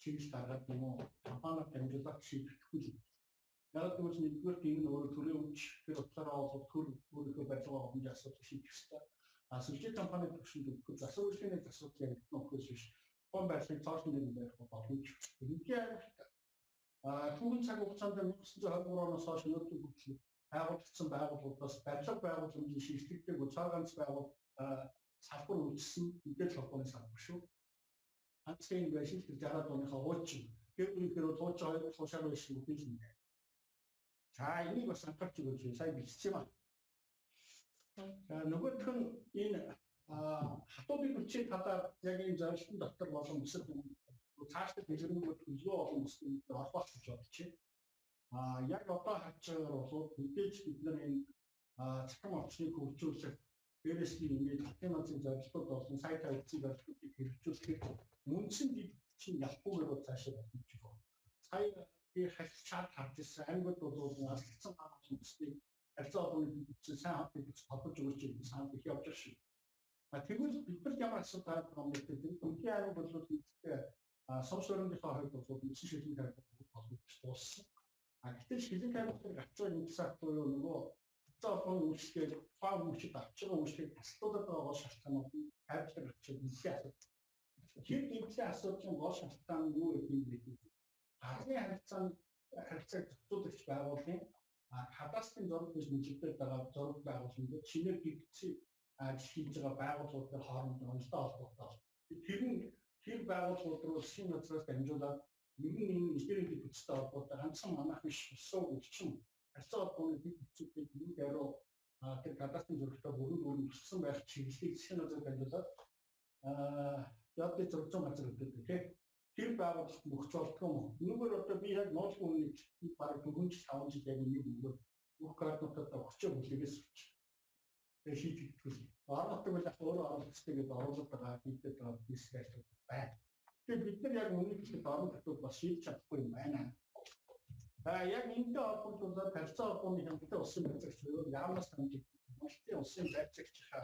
чиглэл гаргаад юм уу компаниар дамжуулаад шийдэхгүй л. Яг гэвэл нэгдүгээр энэ өөрөө төрийн өмч тэр утгаараа бол төр өөрийнхөө барилга байгууламжийн асуудлыг шийдэх ёстой. Сүлжээ компани түвшинд өгөхгүй засаг үйлчлэгийн асуудал яригдана гэхээс биш. Тухайн байрлалыг цоошин нэгэн барих боломж. Энэний Түүхэн цаг хугацаанд 1923 оноос хойш өнөөдөр хүртэл байгуулагдсан байгууллагуудаас барилга байгууламжийн шийтгэдэг цар ганц байгуул салбар үүссэн мэдээлэл холбооны салбар шүү. Ганцхан байшин тэр 60-аад оныхоо хуучин. Тэр үехээр хуучин хоёр тушаал байсан үг юм. За энийг бас анхаарч өгөөч. Сайн бичсэн юм аа. За нөгөөх нь энэ хатуудын хүчийн талаар яг энэ зорилтын дотор болон бусад цаашдаа дэлгэрэнгүй төлөвлөгөө олон бүсэнд орох байх гэж бодож байна. Яг одоо харж байгаагаар бол мэдээж бид нар энэ цахим орчныг хөгжүүлэх, дээрээс нь ингээд хотын газрын зорилтууд болон сайт харилцан зорилтуудыг хэрэгжүүлэхэд үндсэн дэд чинь явахгүйгээр бол цаашаа боломж их. Сая би хальчаад харж ирсэн аймагуд бол аслагдсан гал бүснийг харилцаа холбооны бичсэн сайн хотыг холбож өгөөч гэдэг санал их явж байгаа шүү. Тэгвэл бид нар ямар асуудал гараад байгаа юм бэ гэвэл Үнхийн аймаг бол нийтдээ сум суурийнхаа хувьд бол үндсэн шилэн тавилга боломж дууссан. Гэтэл шилэн тавилгыг авч байгаа нэгсат буюу нөгөө харилцаа холбооны үйлчлэгээр тухайн үйлчлэлд авч байгаа үйлчлэгийг таслуулаад байгаа гол шалтгаанууд нь тавилга авчид нэлээд асуудал. Тэр нэлээд асуудлын гол шалтгаан нь юу гэдэг юм бэ? Газрын харилцаанд харилцааг зохицуулагч байгууллагын кадастрын зураг гэж нэрлэгдээд байгаа зураг байгууллагын шинээр гэгдсэн ажил хийж байгаа байгууллагуудын хоорондын уналттай холбоотой. Тэр нь тэр байгууллагууд руу засгийн газраас дамжуулаад нэгэн энэ инженерийн бүтцтэй холбоотой ганцхан манайх биш улсын өвчин харилцаа холбооны дэд бүтцүүдийг нэг даруй тэр кадастрын зурагтай бүрэн дүүрэн туссан байх чиглэлийг засгийн газраас дамжуулаад явдын 600 газар өгдөг тийм. Тэр байгууллагт мөгч болдгоо юм. Үүнгээр одоо би яг нуулгүй үнэнийг бараг 4 жил 5 жил яг энийг өгөөд бүх картнуудад өгчөө бүлэгээс авч. Тэгээ шийдэгдвэл орон нутаг бол яг өөрөө оролцдог гэдээ оруулаад байгаа хийдэг байгаа бизнес ажлууд байна. Тэгэхээр бид нар яг үнэнийг хэлэхэд орон нутгууд бас шийдэж чадахгүй юм байна. Яг энэтэй холбогдуулаад харилцаа холбооны хямдтай улсын байцаагч буюу яамнаас дамжиж Монголын улсын байцаагчийнхаа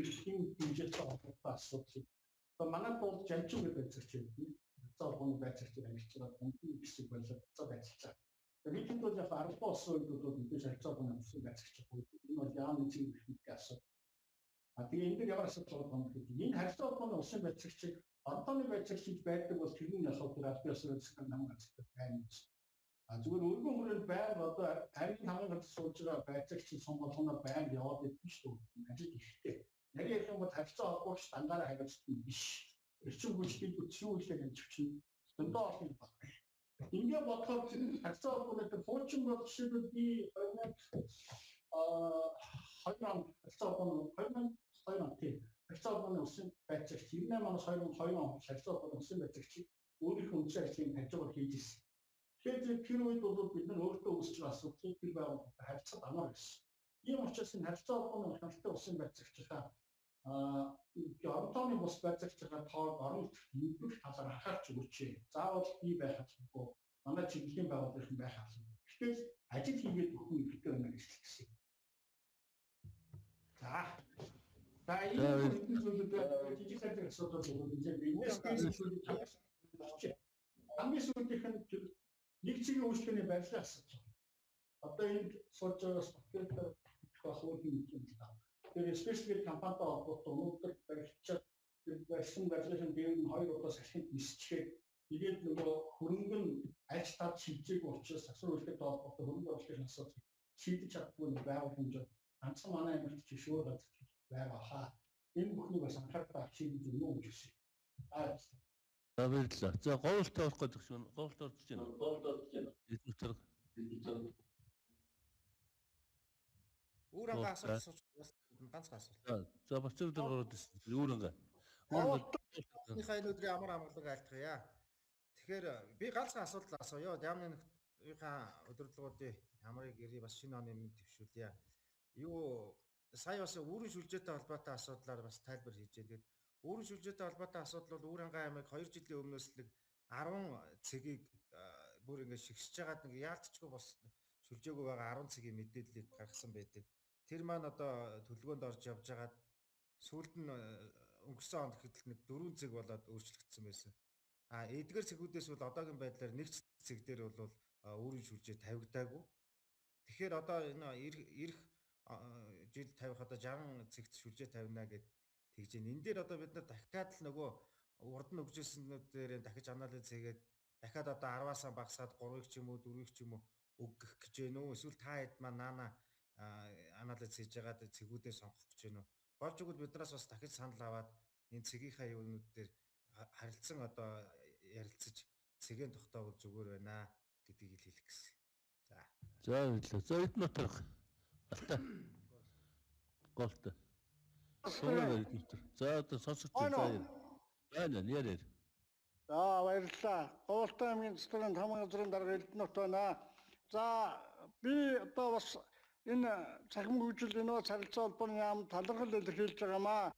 эрхийн дэмжлэгтэй холбоотой асуудлыг одоо манайд бол жанчин гэдэг байцаагч байдаг. Харилцаа холбооны байцаагчид ажиллаж байгаа дүнгийн хэсэг болоод ажиллаж байгаа. Бидэнд бол яг 10 улсын үед бол мэдээж харилцаа холбооны улсын байцаагч байгаа. Энэ бол яамны цэвэр эрхтэй асуудал. Тэгээ энэ дээр ямар асуудал байгаа юм гэхэд энэ харилцаа холбооны улсын байцаагчийг ордооны байцаагч гэж байдаг бол тэр нь яг тэр аль биесээр засгийн намын газарт байна гэж. Зүгээр өргөн хүрээнд байнга одоо аймгийн хамгийн газар сууж байгаа байцаагчийн сум болгоноор байнга яваад идэв шүү дээ. Ажил ихтэй. Нарийн ярих юм бол харилцаа холбоогч дангаараа хариуцдаг юм биш. Эрчим хүчний үтсэн үйлээр амжигч нь зөндөө олон юм байна. Ингээ бодоход харилцаа холбооны тэр хуучин бол жишээлбэл би 2002 он харилцаа холбооны 2002 он тийм харилцаа холбооны улсын байцаагч 98 оноос 2002 он харилцаа холбооны улсын байцаагчийг өөрийнхөө үндсэн ажлыг хажуугаар хийж ирсэн. Тэгэхээр тэр үед бол бид нар өөртөө үүсэж байгаа асуудлыг тэр байгууллагатай харилцаад амар байсан. Ийм учраас энэ харилцаа холбооны хяналттай улсын байцаагчийнхаа орон тооны бус байцаагчийнхаа тоог орон нэмэх талаар анхаарч өгөөч. Заавал бий байх албагүй. Манай чиглэлийн байгууллагын байх албагүй. Гэтэл ажил хийгээд өгөх нь хэрэгтэй байна гэж хэлсэн. За энэ хэдэн зүйлүүд жижиг сажиг асуудал бол энэ бизнес зүйлүүд хамгийн сүүлийнх нь нэг чигийн үйлчлэгээний барилгын асуудал. Одоо энд сууж байгаа спортоор их байх үйл юм л да. Тэр спешиал компанитай холбоотой өнөөдөр баригчаад тэр барьсан барилгын дээр нь хоёр удаа салхинд нисчгээд тэгээд нөгөө хөрөнгө нь аль тал шийджээгүй учраас асар үйлдэлтэй холбоотой хөрөнгө оруулалтын асуудал шийдэж чаддаггүй нэг байгууллага хэмжээ ганцхан манай аймагт чишүүр газар байгаа хаа. Энэ бүхнийг бас анхаарал авч шийдэж өгнө гэж хүсье. За баярлалаа. За говьлтоо орох гэдэг шиг говьлт орж байна. Говьлт орж байна. Эднүтэр Үүр ангаа асуулт асууж ганцхан асуулт. За Бацэр дээр гараад ирсэн. Үүр ангаа. Говьлтынхаа энэ өдрийн амар амгалан айлтгая. Тэгэхээр би ганцхан асуудал асууя. Яамны нөхрийнхаа удирдлагуудын амрыг гэрээ бас шинэ оны мэнд төвшүүлье. Юу сая бас үүрэн шүлжээтэй холбоотой асуудлаар бас тайлбар хийж байна. Тэгээд үүрэн шүлжээтэй холбоотой асуудал бол Үүрэнгаан аймаг 2 жилийн өмнөөс л 10 цэгийг бүр ингээд шигшиж байгаад нэг яалтчгүй бас шүлжээгүй байгаа 10 цэгийн мэдээллийг гаргасан байдаг. Тэр маань одоо төлөвлөгөөнд орж явж байгаад сүүлд нь өнгөрсөн онд гэхэд нэг 4 цэг болоод өөрчлөгдсөн байсан. А эдгээр цэгүүдээс бол одоогийн байдлаар нэг цэг дээр бол үүрэн шүлжээ тавигдаагүй. Тэгэхээр одоо энэ ирэх жил тавих одоо 60 цэгт шүлжээ тавина гэд тэгж байна. Энэ дээр одоо бид нар дахиад л нөгөө урд нь өгжсэнүүд дээр дахиж анализ хийгээд Дахиад одоо 10-аас багасгаад 3-ыг ч юм уу 4-ыг ч юм уу өгөх гэж байна уу? Эсвэл та хэд маань наана анализ хийж байгаад цэгүүдээ сонгох гэж байна уу? Болж игэл биднээс бас дахиж санал аваад энэ цэгийнхаа юунууд дээр харилцан одоо ярилцаж цэгийн тогтоовол зүгээр байна гэдгийг л хэлэх гэсэн. За. За баярлалаа. За Эрдэнэ нутгаар. Алтай. Голтой. Суугаа Эрдэнэ нутгаар. За одоо сонсогч за яа. Байна нэрээр. За баярлалаа. Говьлтай аймгийн засгийн тамган газрын дарга Эрдэнэ байна. За би одоо бас энэ цахим хөгжил инновац харилцаа холбооны яам талархал илэрхийлж байгаамаа.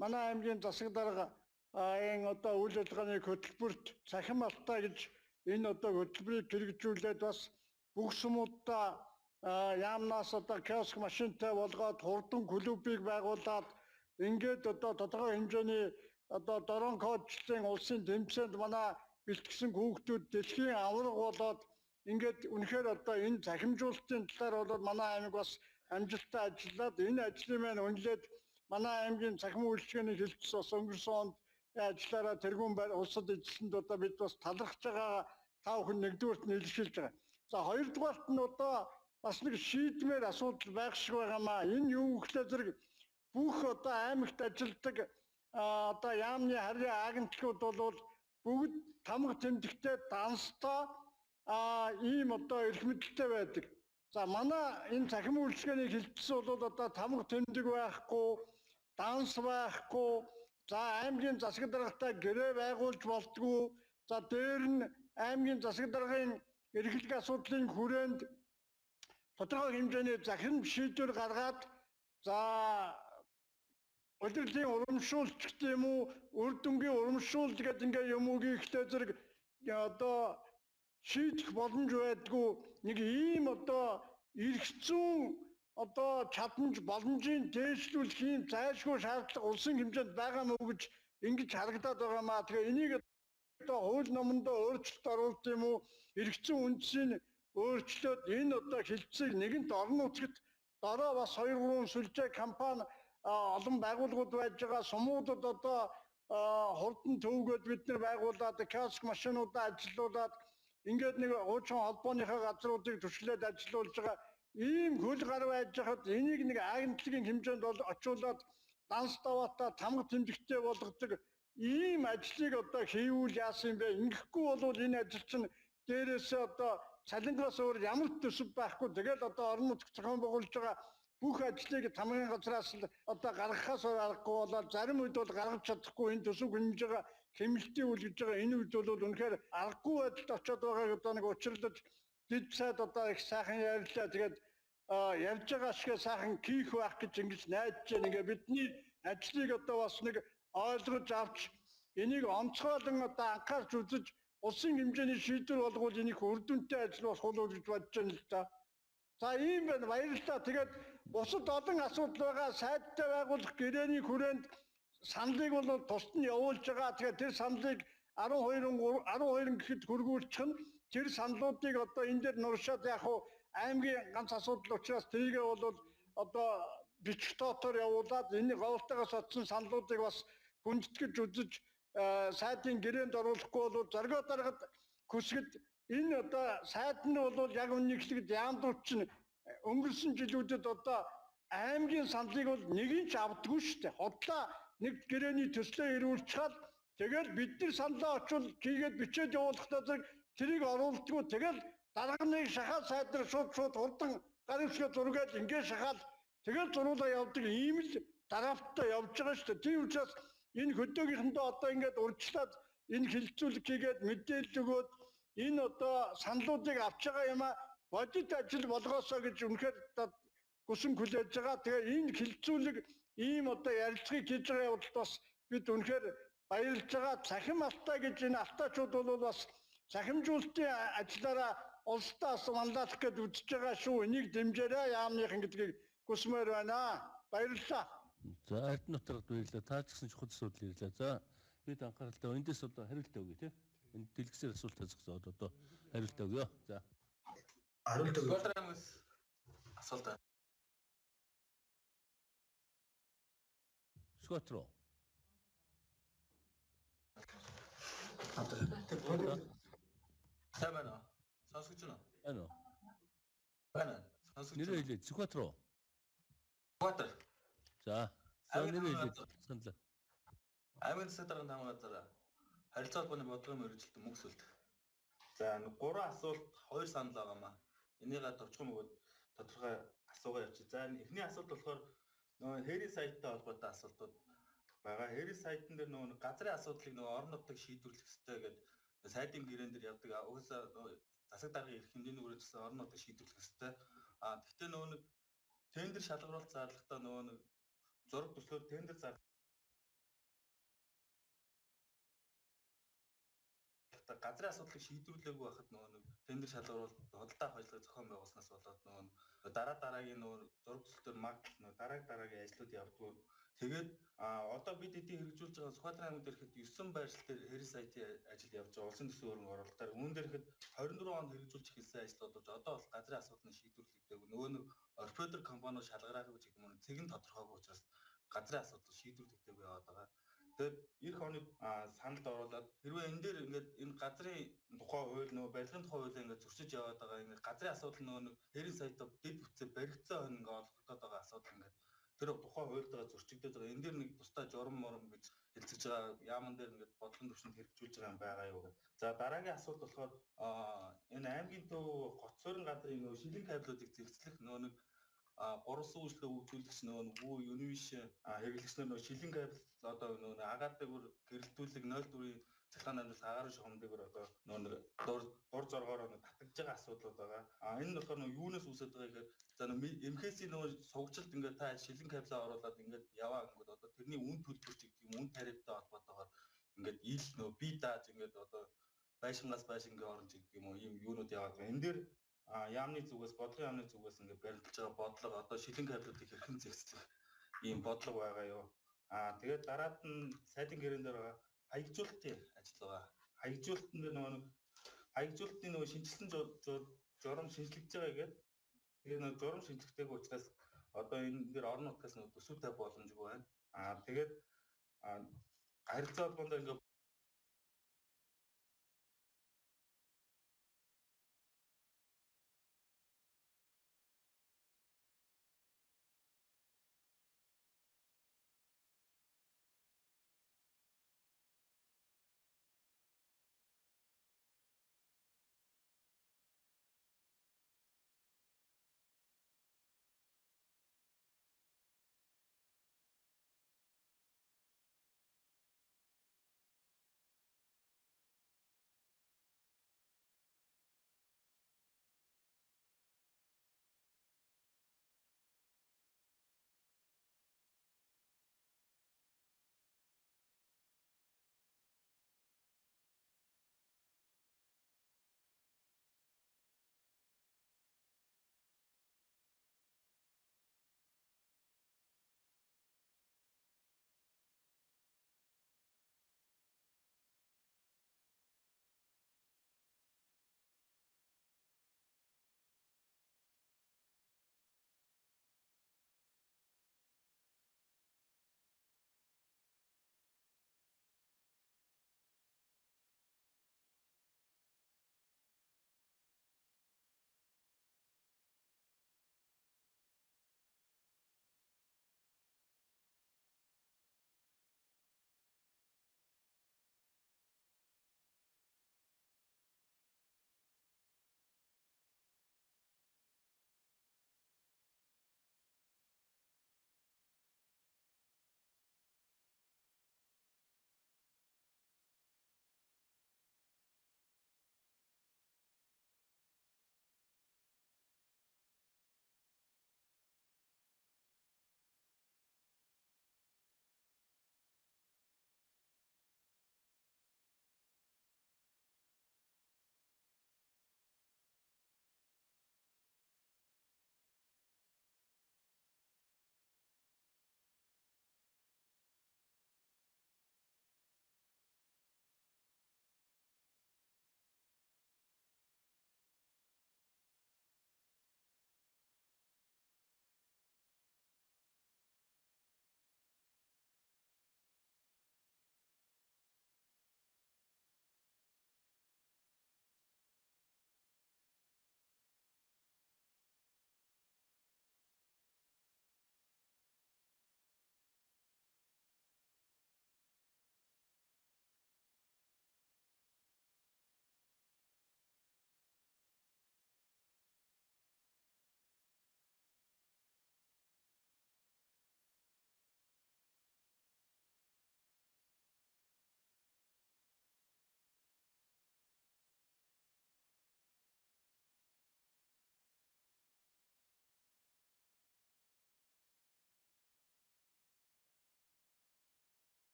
Манай аймгийн засаг дарга энэ одоо үйл ажиллагааны хөтөлбөрт цахим алтай гэж энэ одоо хөтөлбөрийг хэрэгжүүлээд бас бүх сумуудаа яамнаас одоо киоск машинтай болгоод хурдан клубыг байгуулад ингээд одоо тодорхой хэмжээний одоо дорон коучлын улсын тэмцээнд манай бэлтгэсэн хүүхдүүд дэлхийн аварга болоод ингээд үнэхээр одоо энэ цахимжуулалтын талаар бол манай аймаг бас амжилттай ажиллаад энэ ажлын маань үнэлээд манай аймгийн цахим үйлчилгээний хэлтс бас өнгөрсөн онд ажиллаараа тэргүүн байр улсад эзлэнд одоо бид бас талархаж байгаа та бүхэн нэгдүгüрт нь илэрхийлж байгаа. За хоёрдугаарт нь одоо бас нэг шийдмээр асуудал байх шиг байгаамаа. Энэ юу гэхлээр зэрэг бүх одоо аймагт ажилладаг одоо яамны харийн агентлагууд бол бүгд тамга тэмдэгтэй данстай ийм одоо эрх мэдэлтэй байдаг. За манай энэ цахим үйлчилгээний хэлтс бол одоо тамга тэмдэг байхгүй, данс байхгүй, за аймгийн засаг даргатай гэрээ байгуулж болдгоо. За дээр нь аймгийн засаг даргын эрхлэх асуудлын хүрээнд тодорхой хэмжээний захирам шийдвэр гаргаад за удирдлын урамшуулч гэх юм уу, үр дүнгийн урамшуулж гэдэг ингээ юм уу гэхлээр зэрэг одоо шийдэх боломж байдгүй нэг ийм одоо эрх зүйн одоо чадамж боломжийн дээшлүүлэх ийм зайлшгүй шаардлага улсын хэмжээнд байгаа мó гэж ингэж харагдаад байгаа маа. Тэгээ энийг одоо хууль номондоо өөрчлөлт оруулах юм уу, эрх зүйн үндсийг өөрчлөөд энэ одоо хилцээг нэгэнт орон нутагт дараа бас 2 3 сүлжээ компани олон байгууллагууд байж байгаа сумуудад одоо хурдан төвгөөд бид нар байгуулад киоск машинуудаа ажилуулад ингээд нэг хуучин холбооныхаа газруудыг түшлээд ажилуулж байгаа ийм хөл гар байж хахад энийг нэг агентлагийн хэмжээнд бол очуулад данс даваатай тамга тэмдэгтэй болгодог ийм ажлыг одоо хийвэл яасан юм бэ? Ингэхгүй бол энэ ажил чинь дээрээсээ одоо цалингаас өөр ямар төсөв байхгүй. Тэгэл одоо орон нутагт зохион байгуулж байгаа бүх ажлыг тамгын газраас л одоо гаргахаас өөр аргагүй болоод зарим үед бол гаргаж чадахгүй энэ төсөв хэмжиж байгаа хэмнэлтийн үлгэж байгаа энэ үед бол үнэхээр аргагүй байдалд очиод байгааг одоо нэг учирлаж дид сайд одоо их сайхан ярьлаа. Тэгээд ярьж байгаа шигээ сайхан хийх байх гэж ингэж найдаж байна. Ингээ бидний ажлыг одоо бас нэг ойлгож авч энийг онцгойлон одоо анхаарч үзэж улсын хэмжээний шийдвэр болгоул энийг үр дүнтэй ажил болох уу гэж бодож байна л да. За ийм байна. Баярлалаа. Тэгээд бусад олон асуудал байгаа. Сайдтай байгуулах гэрээний хүрээнд саналыг бол тусад нь явуулж байгаа. Тэгээд тэр саналыг 12 гэхэд хөргүүлчих нь тэр саналуудыг одоо энэ дээр нуршаад яг хуу аймгийн ганц асуудал учраас тэрийгээ бол одоо бичих тоотоор явуулаад энэ говьтойгоос очсон саналуудыг бас хүндэтгэж үзэж сайдын гэрээнд оруулахгүй бол зоргоо даргад хүсгэд энэ одоо сайд нь бол яг үннийг хэлэхэд яамдууд чинь өнгөрсөн жилүүдэд одоо аймгийн саналыг бол нэгийг ч авдаггүй шүү дээ. Хотлоо нэг гэрээний төслөө ирүүлчихэл тэгэл бид нар саналаа очвол хийгээд бичээд явуулахдаа зэрэг тэрийг оруулдаггүй. Тэгэл дарга нэг шахаад сайд нар шууд хурдан гар үсгээ зургаад ингээ шахаад тэгэл зуруулаа явдаг ийм л дараалттай явж байгаа шүү дээ. Тийм учраас энэ хөдөөгийнхэндээ одоо ингээд урьдчилаад энэ хилцүүлэг хийгээд мэдээлэл өгөөд энэ одоо саналуудыг авч байгаа юм а бодит ажил болгоосоо гэж үнэхээр гүсэн хүлээж байгаа. Тэгээ энэ хилцүүлэг ийм одоо ярилцлагыг хийж байгаа явдалд бас бид үнэхээр баярлж байгаа. Цахим алтай гэж энэ алтаачууд бол бас цахимжуулалтын ажлаараа улсдаа бас манлайлах гэж үзэж байгаа шүү. Энийг дэмжээрэй яамныхан гэдгийг хүсмээр байна. Баярлалаа. За Эрдэнэ нутагт баярлалаа. Та ч гэсэн чухал асуудал ирлээ. За бид анхааралтай эндээс одоо хариулт өгье тий. Энэ дэлгэсээр асуулт зогсоод одоо хариулт өгье. За. Хариулт өгье. Сүхбаатар аймагаас асуулт. Сүхбаатар руу. Сайн байна уу? Сонсогч байна уу? Байна уу? Байна. Сонсогч. Нэрээ хэлээ. Сүхбаатар уу? Сүхбаатар. За. За нэрээ хэлээ. Саналаа. Аймгийн засаг даргын таамаг газар харилцаа холбооны бодлогын мэргэжилтэн мөнх сүлд. За 3 асуулт 2 санал байгаа маа. Энийгээ товчхон бөгөөд тодорхой асуугаа явчих. За эхний асуулт болохоор нөгөө Хэри сайттай холбоотой асуултууд байгаа. Хэри сайтн дээр нөгөө газрын асуудлыг нөгөө орон нутаг шийдвэрлэх ёстой гэдэг сайдын гэрээн дээр явдаг. Угаасаа засаг даргын эрх хэмжээний үргэлжлсэн орон нутаг шийдвэрлэх ёстой. А тэгвэл нөгөө нэг тендер шалгаруулалт зарлахдаа нөгөө нэг зураг төслөөр тендер зарлахдаа газрын асуудлыг шийдвэрлээгүй байхад нөгөө нэг тендер шалгаруулалт худалдаа авах ажлыг зохион байгуулснаас болоод нөгөө дараа дараагийн нөгөө зураг төслөөр магадлал нөгөө дараагийн ажлууд явдггүй. Тэгээд одоо бид эдийн хэрэгжүүлж байгаа Сүхбаатар аймаг дээр ихэд 9 байршил дээр Хэрис сайтын ажил явж байгаа. Улсын төсвийн хөрөнгө оруулалтаар үүн дээр ихэд 24 онд хэрэгжүүлж эхэлсэн ажил болж одоо бол газрын асуудал нь шийдвэрлэгдээгүй. Нөгөө нэг оператор компаниуд шалгараагүй гэх юм уу цэг нь тодорхойгүй учраас газрын асуудал шийдвэрлэгдээгүй яваад байгаа. Тэгээд эх оны саналд оруулаад хэрвээ энэ дээр ингээд энэ газрын тухай хууль нөгөө барилгын тухай хуулиа ингээд зөрчиж яваад байгаа ингээд газрын асуудал нөгөө нэг Хэрис сайтад дэд бүтцээ баригдсан хойно ингээд олгогдоод байгаа асуудал ингээд тэр тухайн хуульдаа зөрчигдөж байгаа. Энэ дээр нэг тусдаа журам мурам гэж хэлцэж байгаа яаман дээр ингээд бодлогын түвшинд хэрэгжүүлж байгаа юм байгаа юу гэдэг. За дараагийн асуулт болохоор энэ аймгийн төв гоц суурин газрын нөгөө шилэн кабелуудыг зэгцлэх нөгөө нэг гурван үйлчлэг үзүүлэгч нөгөө нэг Univision хэрэглэгч нар нөгөө шилэн кабел одоо нөгөө агаар дээгүүр гэрэлтүүлэг 0.4-ийн цахилгаан дамжуулах агаарын шугам дээгүүр одоо нөгөө нэг дур зоргоор нөгөө татагдж байгаа асуудлууд байгаа. А энэ нь болохоор нөгөө юунаас үүсээд байгаа гэхээр за нөгөө МХС-ийн нөгөө сугжилт ингээд та шилэн кабелаа оруулаад ингээд яваа гэнгүүт одоо тэрний үн төлбөр ч гэдэг юм үн тарифтай холбоотойгоор ингээд ил нөгөө бие дааж ингээд одоо байшингаас байшингийн орон ч гэдэг юм уу ийм юунууд яваад байгаа. Энэ дээр яамны зүгээс бодлогын яамны зүгээс ингээд баримталж байгаа бодлого одоо шилэн кабелуудыг хэрхэн зэгцлэх ийм бодлого байгаа юу. Тэгээд дараад нь сайдын гэрээн дээр байгаа хаягжуулалтын ажил байгаа. Хаягжуулалтын дээр нөгөө хаягжуулалтын нөгөө шинжилсэн журам шинжлэгдэж байгаа гэдэг. Тэгээд нөгөө журам шинжлэхтэйг учраас одоо энэ дээр орон нутгаас нөгөө төсөв тавих боломжгүй байна. Тэгээд харилцаа холбоонд ингээд